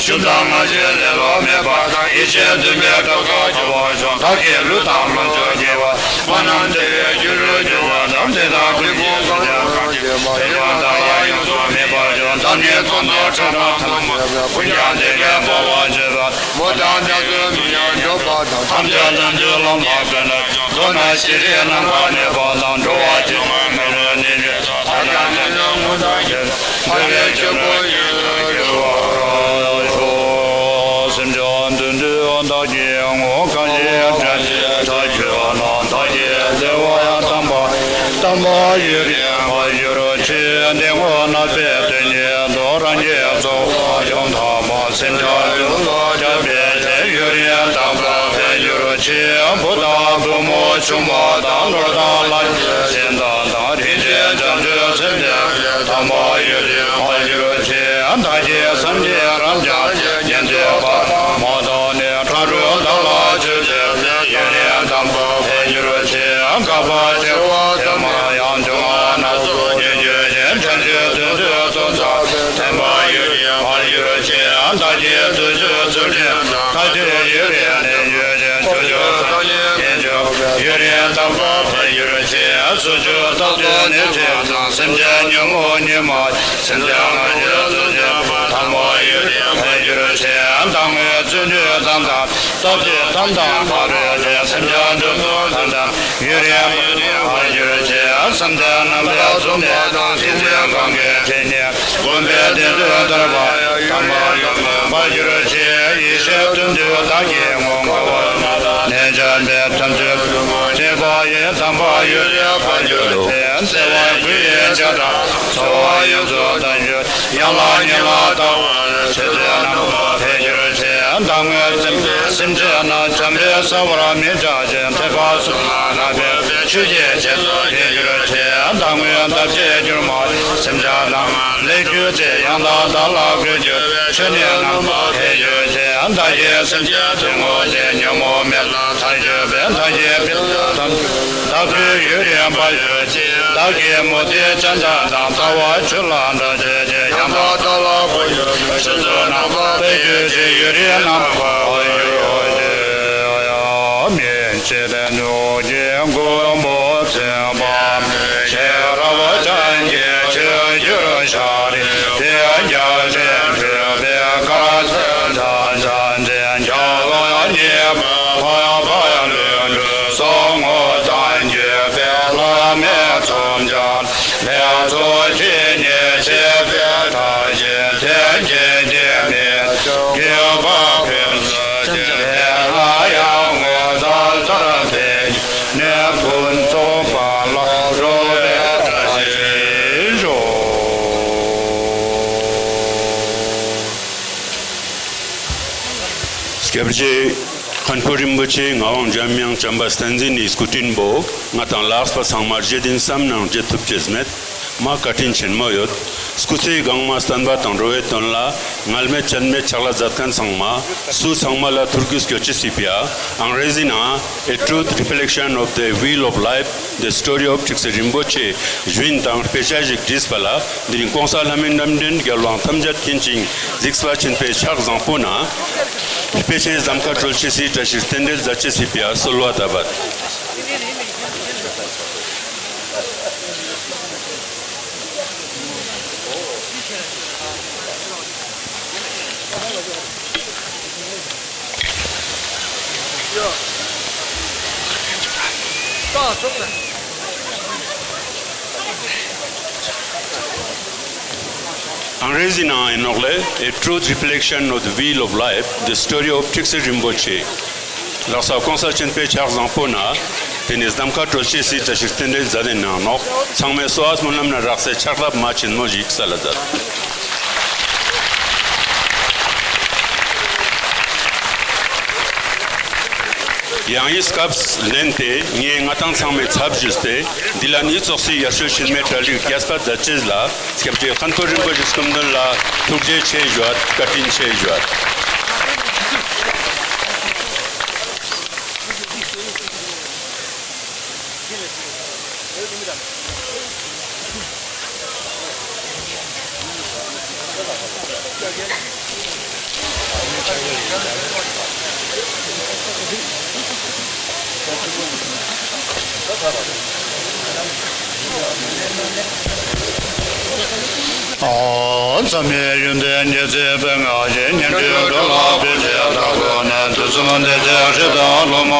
ཞུ་དང་སྔ་ཕྱི་ལེ་ལོ་མེད་པ་དང་། ཡེ་ཤེས་འདུན་པའི་གྲགས་སུ་འགྱུར་བར་ཤོག་བདག་གི་ལུས་དང་ལོངས་སྤྱོད་དགེ་བ། སྨོན་ལམ་བདེ་བའི་རྒྱུ་རུ་འགྱུར་བ་དང་། དེ་དག་ཀུན་གྱི་གཟུགས་ཅན་གང་ཞིག་མ་ཡིན་པ་བདག་ལ་ཡོངས་སུ་མེད་པར་ཤོག་བདག་ནི་གཙུག་ཏོར་ཁྲི་དང་ཐུན་མོང་ཀུན་ཀྱང་བདེ་དགེ་འབར་བར་བྱེད་པ། མོ་དང་ནགས་ཚལ་མི་ཡང་འགྲོ་བ་དང་། ཐམས་ཅད་ལམ་གྱི་ལམ་ལ་ཀུན་ནས་མདོར་ན་ཤེས་རིག་ནམ་མཁའ་གནས་པ་དང་། འགྲོ་བ་སྤྱི་དངོས་མི་ལུས་གནས་ཀྱི་ཐ་སྙད་མི་སྣང་མངོན་དང་ཡེ་ཤེས་ཐ་སྙད་ཆོས་སྐུ་ཡིན་ལ་འགྱུར་བར་ཤོག་སེམས་ཅན་དོན་དུ་བདག་གིས་ངོ་གང་ཞིག་དྲན་ཞིང་བྱ་རྒྱུ་ན། བདག་གི་བདེ་བ་དམ་པ་དམ་པ་ཡུན་རིང་བར་གྱུར་ཅིག་དེ་སྔོན་ནས་པའི་དོན་གཉིས་དང་། རང་གི་ཚོགས་དཔག་ཡང་དག་པ། སེམས་ཅན་ཀུན་ལ་ཁྱབ་པའི་ཞིང་ཡུན་རིང་དམ་པར་འཕེལ་གྱུར་ཅིག་བུ་དང་བུ་མོ་ཆུང་མ་དང་། ནོར་དང་ལྷ་ཆེན་གཞན་དག་དང་། རིན་ཆེན་བྱང་ཆུབ་སེམས་ལྡན་དམ་པ་ཡུན་རིང་བར་གྱུར་ཅིག་བདག་གིས་སངས་རྒྱས་རབ་འབྱམས་ཉན་ཐོས་པ་དང་། མ་དག་ནི་ཕྲ་རུ་བདག་ལ་ཆོས་སྟོན་པའི། ཡུན་རིང་དམ་པར་འཕེལ་གྱུར་ཅིག་དཀའ་བ་སྤྱད་པ་ཚད་མར་ཡང་། འབྱུང་བ་སྣ་ཚོགས་ཉེས་གྱུར་ཞིང་། བྱང་ཆུབ་དོན་དུ་སྟོན་མཛད་པའི། བསྟན་པ་ཡུན་རིང་བར་གྱུར་ཅིག་བདག་གིས་བརྟུལ་ཞུགས་ཚུལ་ཁྲིམས་དང་། མཐར་ཐུག་ཡུན་རིང་གནས་གྱུར་ཅིག་ཕྱོགས་བཅུའི་སངས་རྒྱས་ཡིད་བཞིན་ནོར་བུ། ཡུན་རིང་དམ་པར་འཕེལ་གྱུར་ཅིག་སུ་བཅུག་བདག་ཏུ་ནི་ཁྲིམས་དང་། སེམས་ཅན་ཉོན་མོངས་ཉི་མ་ཡིས། སེམས་ཅན་ང་རྒྱལ་ཚུལ་ཁྲིམས་པ། དམ་པ་ཡུན་རིང་འཕེལ་གྱུར་ཅིག་བདག་དངོས་བརྩོན་འགྲུས་དམ་དང་། སྟོབས་བཅས་དམ་དང་བར་ཆད། སེམས་ཅན་འདུལ་ཚུལ་དམ་དང་། ཡུན་རིང་བར་གྱུར་ཅིག་བསམ་གཏན་རྣམ་པར་རྫོགས་པ་དང་། སེམས་ཅན་གང་གི་ཁྲིད་ནས་བསྒོམས་པའི་གདེང་ཚོད་ཐར་པ། དམ་པ་ཡུན་རིང་བར་གྱུར་ཅིག་ཡེ་ཤེས་དོན་དུ་བདག་གིས་ངོ་། འགལ་བ་སྨྲ་བར་ནན་བྱ་བའི་དམ་ཚིག་ཐུན་མོང་བྱེད་པ་ཡི། དམ་པ་ཡུན་རིང་བར་གྱུར་ཅིག་བརྩེ་བ་སྐུ་ཡི་བྱ་བྲག་འཚོ་བ་ཡོངས་སུ་དར་གྱུར། ཡན་ལག་ཉིད་ལ་ལྟ་བར་བྱེད་པའི་རྣམ་པར་འཕེལ་གྱུར་ཅིག་སྔོན་སེམས་ཅན་སེམས་ཅན་རྣམས་བྱམས་པས་གསལ་བར་མི་བྱ་ཞིང་། ཐེག་པ་གསུམ་ལ་བསླབ་པའི་ཆོས་ཀྱི་རྗེས་སུ་འཇུག་གྱུར་ཅིག། བདག་སྔོན་བདག་བྱེད་འགྱུར་མ་སེམས་ཅན་རྣམས་ལས་གྱུར་ཅིག། ཡང་དག་བདག་ལ་ཀུན་གྱུར་པའི་ཆོས་ནི་རྣམ་པར་འཕེལ་གྱུར་ཅིག། བདག་གིས་སེམས་ཅན་ཐུན་མོང་ཞིང་ཉོན་མོངས་མེད་ལ་ཐལ་འགྱུར་བའི། བདག་གིས་ཕན་བདག་བདག་པོའི་ཡུན་རིང་བར་གྱུར་ཅིག། བདག་གི་མུ་སྟེགས་ཅན་དག་དང་ལྟ་བ་ཆོས་ལ་འདྲ་བྱེད་ཅིག། ཡང་དག་བདག་ལ་ཀུན་གྱུར་པའི་ཆོས་ཚུལ་རྣམ་པར་འཕེལ་གྱུར་ཅིག། ཡུན་རིང་རྣམ་པར་གྱུར་ཅིག། མི་མཇེད་ནུས་ཀྱི་མགོན་པོ་མཚན་པ་ཤེས་རབ་ཅན་གྱི་ཆོས་བརྒྱུད་ཤཱ་ར་དེ་རྒྱ་ཆེན་ཐོས་པའི་སྐལ་ཅན་ཅན་ཅན་ཅན་ཉེ་བར་ཕ་ཡ་ལུས་གྲོལ་སོགས་ངོ་དང་བརྒྱུད་པའི་བླ་མེད་མཚུངས་ཆོས་ལེགས་ཚོགས་ཀྱི་ཉེར་ཞི་བའི་ཐབས་ཀྱིས་དེ་སྐད་ཅེས་མི་དགེ་བ་ཕུན་སུམ་ཚོགས་པའི་ལྷ་ཡང་ངོ་མཚར་ལྟར་དེ་ནས་ཕུན་ཚོགས་པ་ལ་རོལ་པའི་བཀྲ་ཤིས་ཤོག། སྐྱབས་རྗེ་མཁན་པོ་རིན་པོ་ཆེ་ངག་དབང་འཇམ་དབྱངས་བྱམས་པ་བསྟན་འཛིན་ནི་སྐུ་དྲིན་པོ་ང་དང་ལ་དྭགས་པ་ཚང་མར་རྗེ་བདུན་བསམ་ནང་བརྗེད་ཐུབ་ཅེས་མེད། མ་བཀའ་དྲིན་ཆེན་མོ་ཡོད། སྐུ་ཚེ་གང་མ་བསྟན་པ་དང་འགྲོ་བའི་དོན་ལ་ངལ་མེད་བཅད་མེད་ཕྱག་ལས་མཛད་མཁན་ཚང་མ་སུ་ཚང་མ་ལ་ཐུགས་རྒྱུས་སྐྱོ་ཅི་སྲིད་པ། ཨང་རེ་ཟི་ནང་A Truth Reflection of the Wheel of Life, The Story of Thikse Rinpoche ཞུ་ཡིན་དང་དཔེ་ཆ་ཞིག་བྲིས་པ་ལ་འདི་རིང་གོང་ས་ལྷ་མིའི་རྣམ་འདྲེན་རྒྱལ་དབང་ཐམས་ཅད་མཁྱེན་ཅིང་གཟིགས་པ་ཆེན་པོའི་ཕྱག་བཟང་པོ་ན། དཔེ་ཆེན་ཟླ་མཁར་གྲོལ་ཆེན་སི་བཀྲ་ཤིས་རྟེན་འབྲེལ་མཛད་ཅེས་སྲིད་པའི་གསོལ་བ་བཏབ་པ། ཨང་རེ་ཟི་ནང་ཡིན་ནོག་ལེ། A Truth Reflection of the Wheel of Life, The Story of Thikse Rinpoche. ལགས་སོ། གོང་ས་ཆེན་པོའི་ཕྱག་བཟང་པོ་ན། དེ་ནས་ཟླ་མཁར་གྲོལ་ཆེན་སི་བཀྲ་ཤིས་རྟེན་འབྲེལ་མཛད་དེ་གནང་ནོག། ཚང་མས་གསོལ་བ་སྨོན་ལམ་ན་རག་སའི་ཕྱག་རླབས་མ་ཆེན་མོ་ཞིག་སལ་ལ་མཛད། ཡང་ཡི་སྐབས་ལེན་ཏེ་ངས་ང་དང་ཚང་མའི་ཚབ་ཞུས་ཏེ་འདི་ལ་ནི་ཚོགས་སའི་ཡར་ཞུ་ཆེན་མོའི་གྲ་སྒྲིག་རྒྱས་པ་མཛད་ཅེས་ལ་སྐྱབས་རྗེ་མཁན་པོ་རིན་པོ་ཆེ་སྐུ་མདུན་ལ་ཐུགས་རྗེ་ཆེ་ཞུ་བ་བཀའ་དྲིན་ཆེ་ཞུ་བ། ཨོ། འཛམ་བུའི་ཡོན་ཏན་རྒྱལ་སྲས་དཔལ་མངའ་ཞིང་། སྙན་བརྒྱུད་འགྲོ་ལ་ཕུལ་བྱེད་བདག་པོ་ནས། དུས་གསུམ་བདེ་གཤེགས་སྲས་དང་སློབ་མ།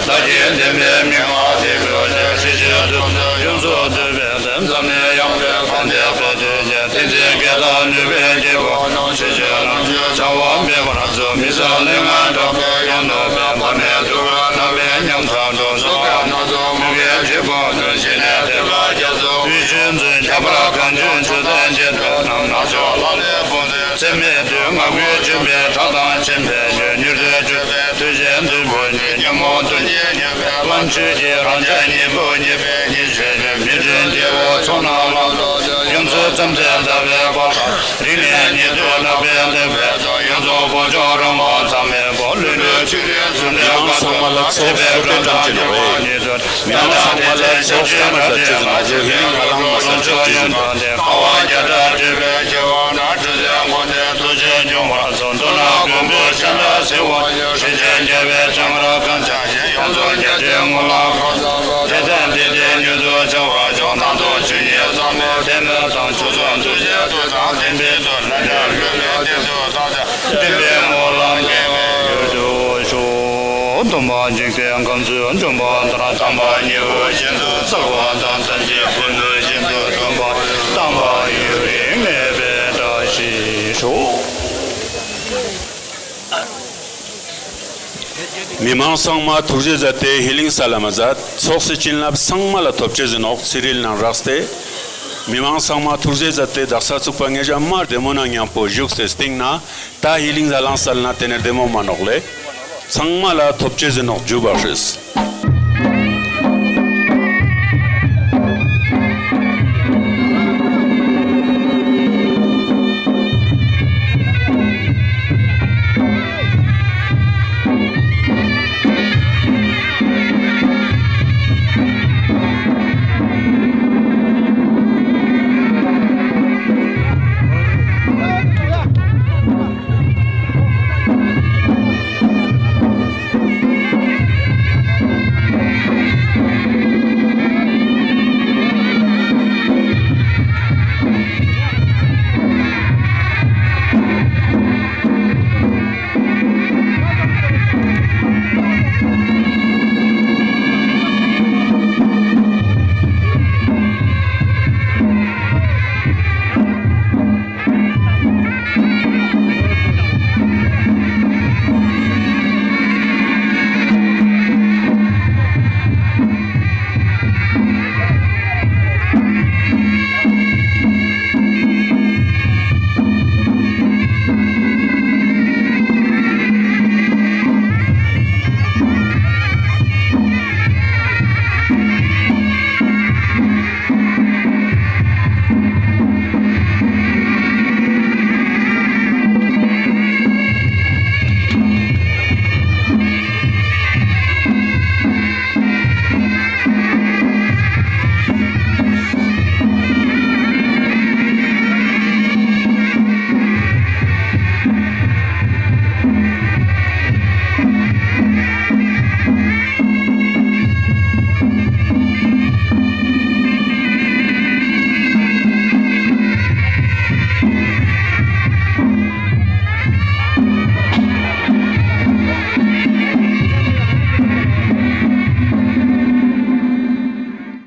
བདག་གིས་བསྟན་པའི་མན་ངག་འདི་བཀོད་ཅིང་། སྲིད་ཞིའི་དུས་སུ་ཡོངས་སུ་བསྡུས་པའི་ལྷ། འཛམ་གླིང་ཡངས་པའི་གངས་ཏེ་བས་བཏུད་ཅིང་། བསྟན་འཛིན་བསྐྱེད་དང་ནུས་པའི་སྐྱེས་བུ་རྣམས། ཆོས་ཀྱི་རང་རྒྱུད་བྱ་བ་འབད་པར་མཛོད། མི་བཟད་ལས་ངན་དགྲ་བོས་ཡོངས་ནོར་བའི། འཕགས་མའི་ཐུགས་ཀར་རྣམ་པར་ཉམས་སུ་བློ་ཟུག་གི་རྣམ་རྟོག་མུ་གེའི་འཇིགས་པ་གདོན། ཞི་གནས་ཐེག་པ་རྒྱ་མཚོ་དབུས་ཆེན་མཛོད། ཁྱད་པར་གངས་ཅན་ཆོས་དང་བཅས་པའི་རྣམ་སྣ་ཚོགས་ལྷ་ལས་བུམ་འཛིན་ཚད་མེད་བདུད། ང་རྒོད་འཇོམས་པའི་ཁྲག་དང་ཆེན་པོའི་ཡུལ། མྱུར་དུ་བརྗོད་པའི་མཐུ་ཆེན་བདུད་པོ་ཉིད། ཉོན་མོངས་གདོན་བགེགས་མྱུར་བའི་དབང་། ཆོས་ཀྱི་རང་ཆས་སྙིང་པོ་ཉིད་པའི་ཉི་ཤུ་ཡོད། མི་མགྲོན་སྐྱེ་བོ་ཚོགས་རྣམས་ལ་བསྟོད། ཡོངས་སུ་རྩམ་ཟན་བཏབ་པའི་གོ་ལ། རིང་ནས་ཉེ་དུ་བརྟག་པའི་ལེགས་པའི་ཚོགས། ཡོངས་རྫོགས་བོད་ལྗོངས་རང་དབང་མཚམས་མེད་པ། ལྷུན་གྲུབ་ཆོས་རིག་གསུམ་ལྡན་མི་མང་ཚང་མ་ལ་ཚོགས་གཙོ་སྐྱོང་ཅན་གྱི་ནོར་བས། མི་མང་ཚང་མ་ལ་ཚོགས་བསྐྱངས་མ་མཛད་ཅེས་ཟེར་ང་ཚོ་ཧི་ལིང་ཧ་ལམ་མ་ཟེར་ཅེས་ཟེར། ཁ་བ་བརྒྱ་ཕྲག་བསྒྲིལ་བའི་སྐྱེ་བོ་རྣམས། ཁྲི་སེང་མགོན་དེ་ཐུགས་རྗེས་འབྱུང་བར་མཛོད། མདུན་ལ་མགོན་པོ་ཤཱཀྱ་སེ་བ་ཡོད། སྲིད་ཞིའི་རྒྱལ་བའི་ལྕང་ར་གངས་ཅན་ཞིང་། ཡོངས་རྫོགས་རྒྱལ་ཕྲན་ངོ་ལ་ཁོ་ཚང་བ། དེ་ལྟར་འདི་དེ་མྱུར་དུ་བྱ་བར་ཤོག། རྣམ་རྟོག་ཆོས་ཉིད་ཟག་མེད་བདེན་མེད་དང་། ཆོས་སྐུ་འདུ་བྱེད་དུ་དང་ལྡན་པའི་མཐུ། ལྷ་འདྲེ་ཀླུ་མིའི་གཏིང་དུ་བཏང་ཚེ། བདེན་པའི་ངོ་ལ་འགེངས་པའི་ཡུལ་དུ་ཤོག། སྟོན་པ་འཇིག་རྟེན་ཁམས་སུ་འབྱོན་པ་ལྟར། དམ་པ་ཉི་འོད་བཞིན་དུ་གསལ་བ་དང་། ཐམས་ཅད་ཀུན་ཏུ་ཤིན་ཏུ་སྟོན་པ། དམ་པ་ཡུན་རིང་གནས་པའི་བཀྲ་ཤིས་ཤོག། མི་མང་ཚང་མ་ཐུགས་རྗེ་མཛད་དེ་ཧི་ལིང་ས་ལ་མ་མཛད། ཚོགས་སུ་བྱིན་རླབས་ཚང་མ་ལ་ཐོབ་ཅེས་ཟེར་ནོག། ཚེ་རིལ་ནང་རགས་ཏེ། མི་མང་ཚང་མ་ཐུགས་རྗེ་མཛད་དེ་དག་ས་ཚུགས་པ་ངེད་ཅག་མར་བདེ་མོ་ན་མཉམ་པོ་བཞུགས་སེ་སྟེང་ན་ད་ཧི་ལིང་ཟ་ལང་སལ་ན་དེ་ནས་བདེ་མོ་མ་ནོག་ལེ། ཚང་མ་ལ་ཐོབ་ཅེས་ཟེར་ནོག་རྒྱུ་བ་ཧྲིས།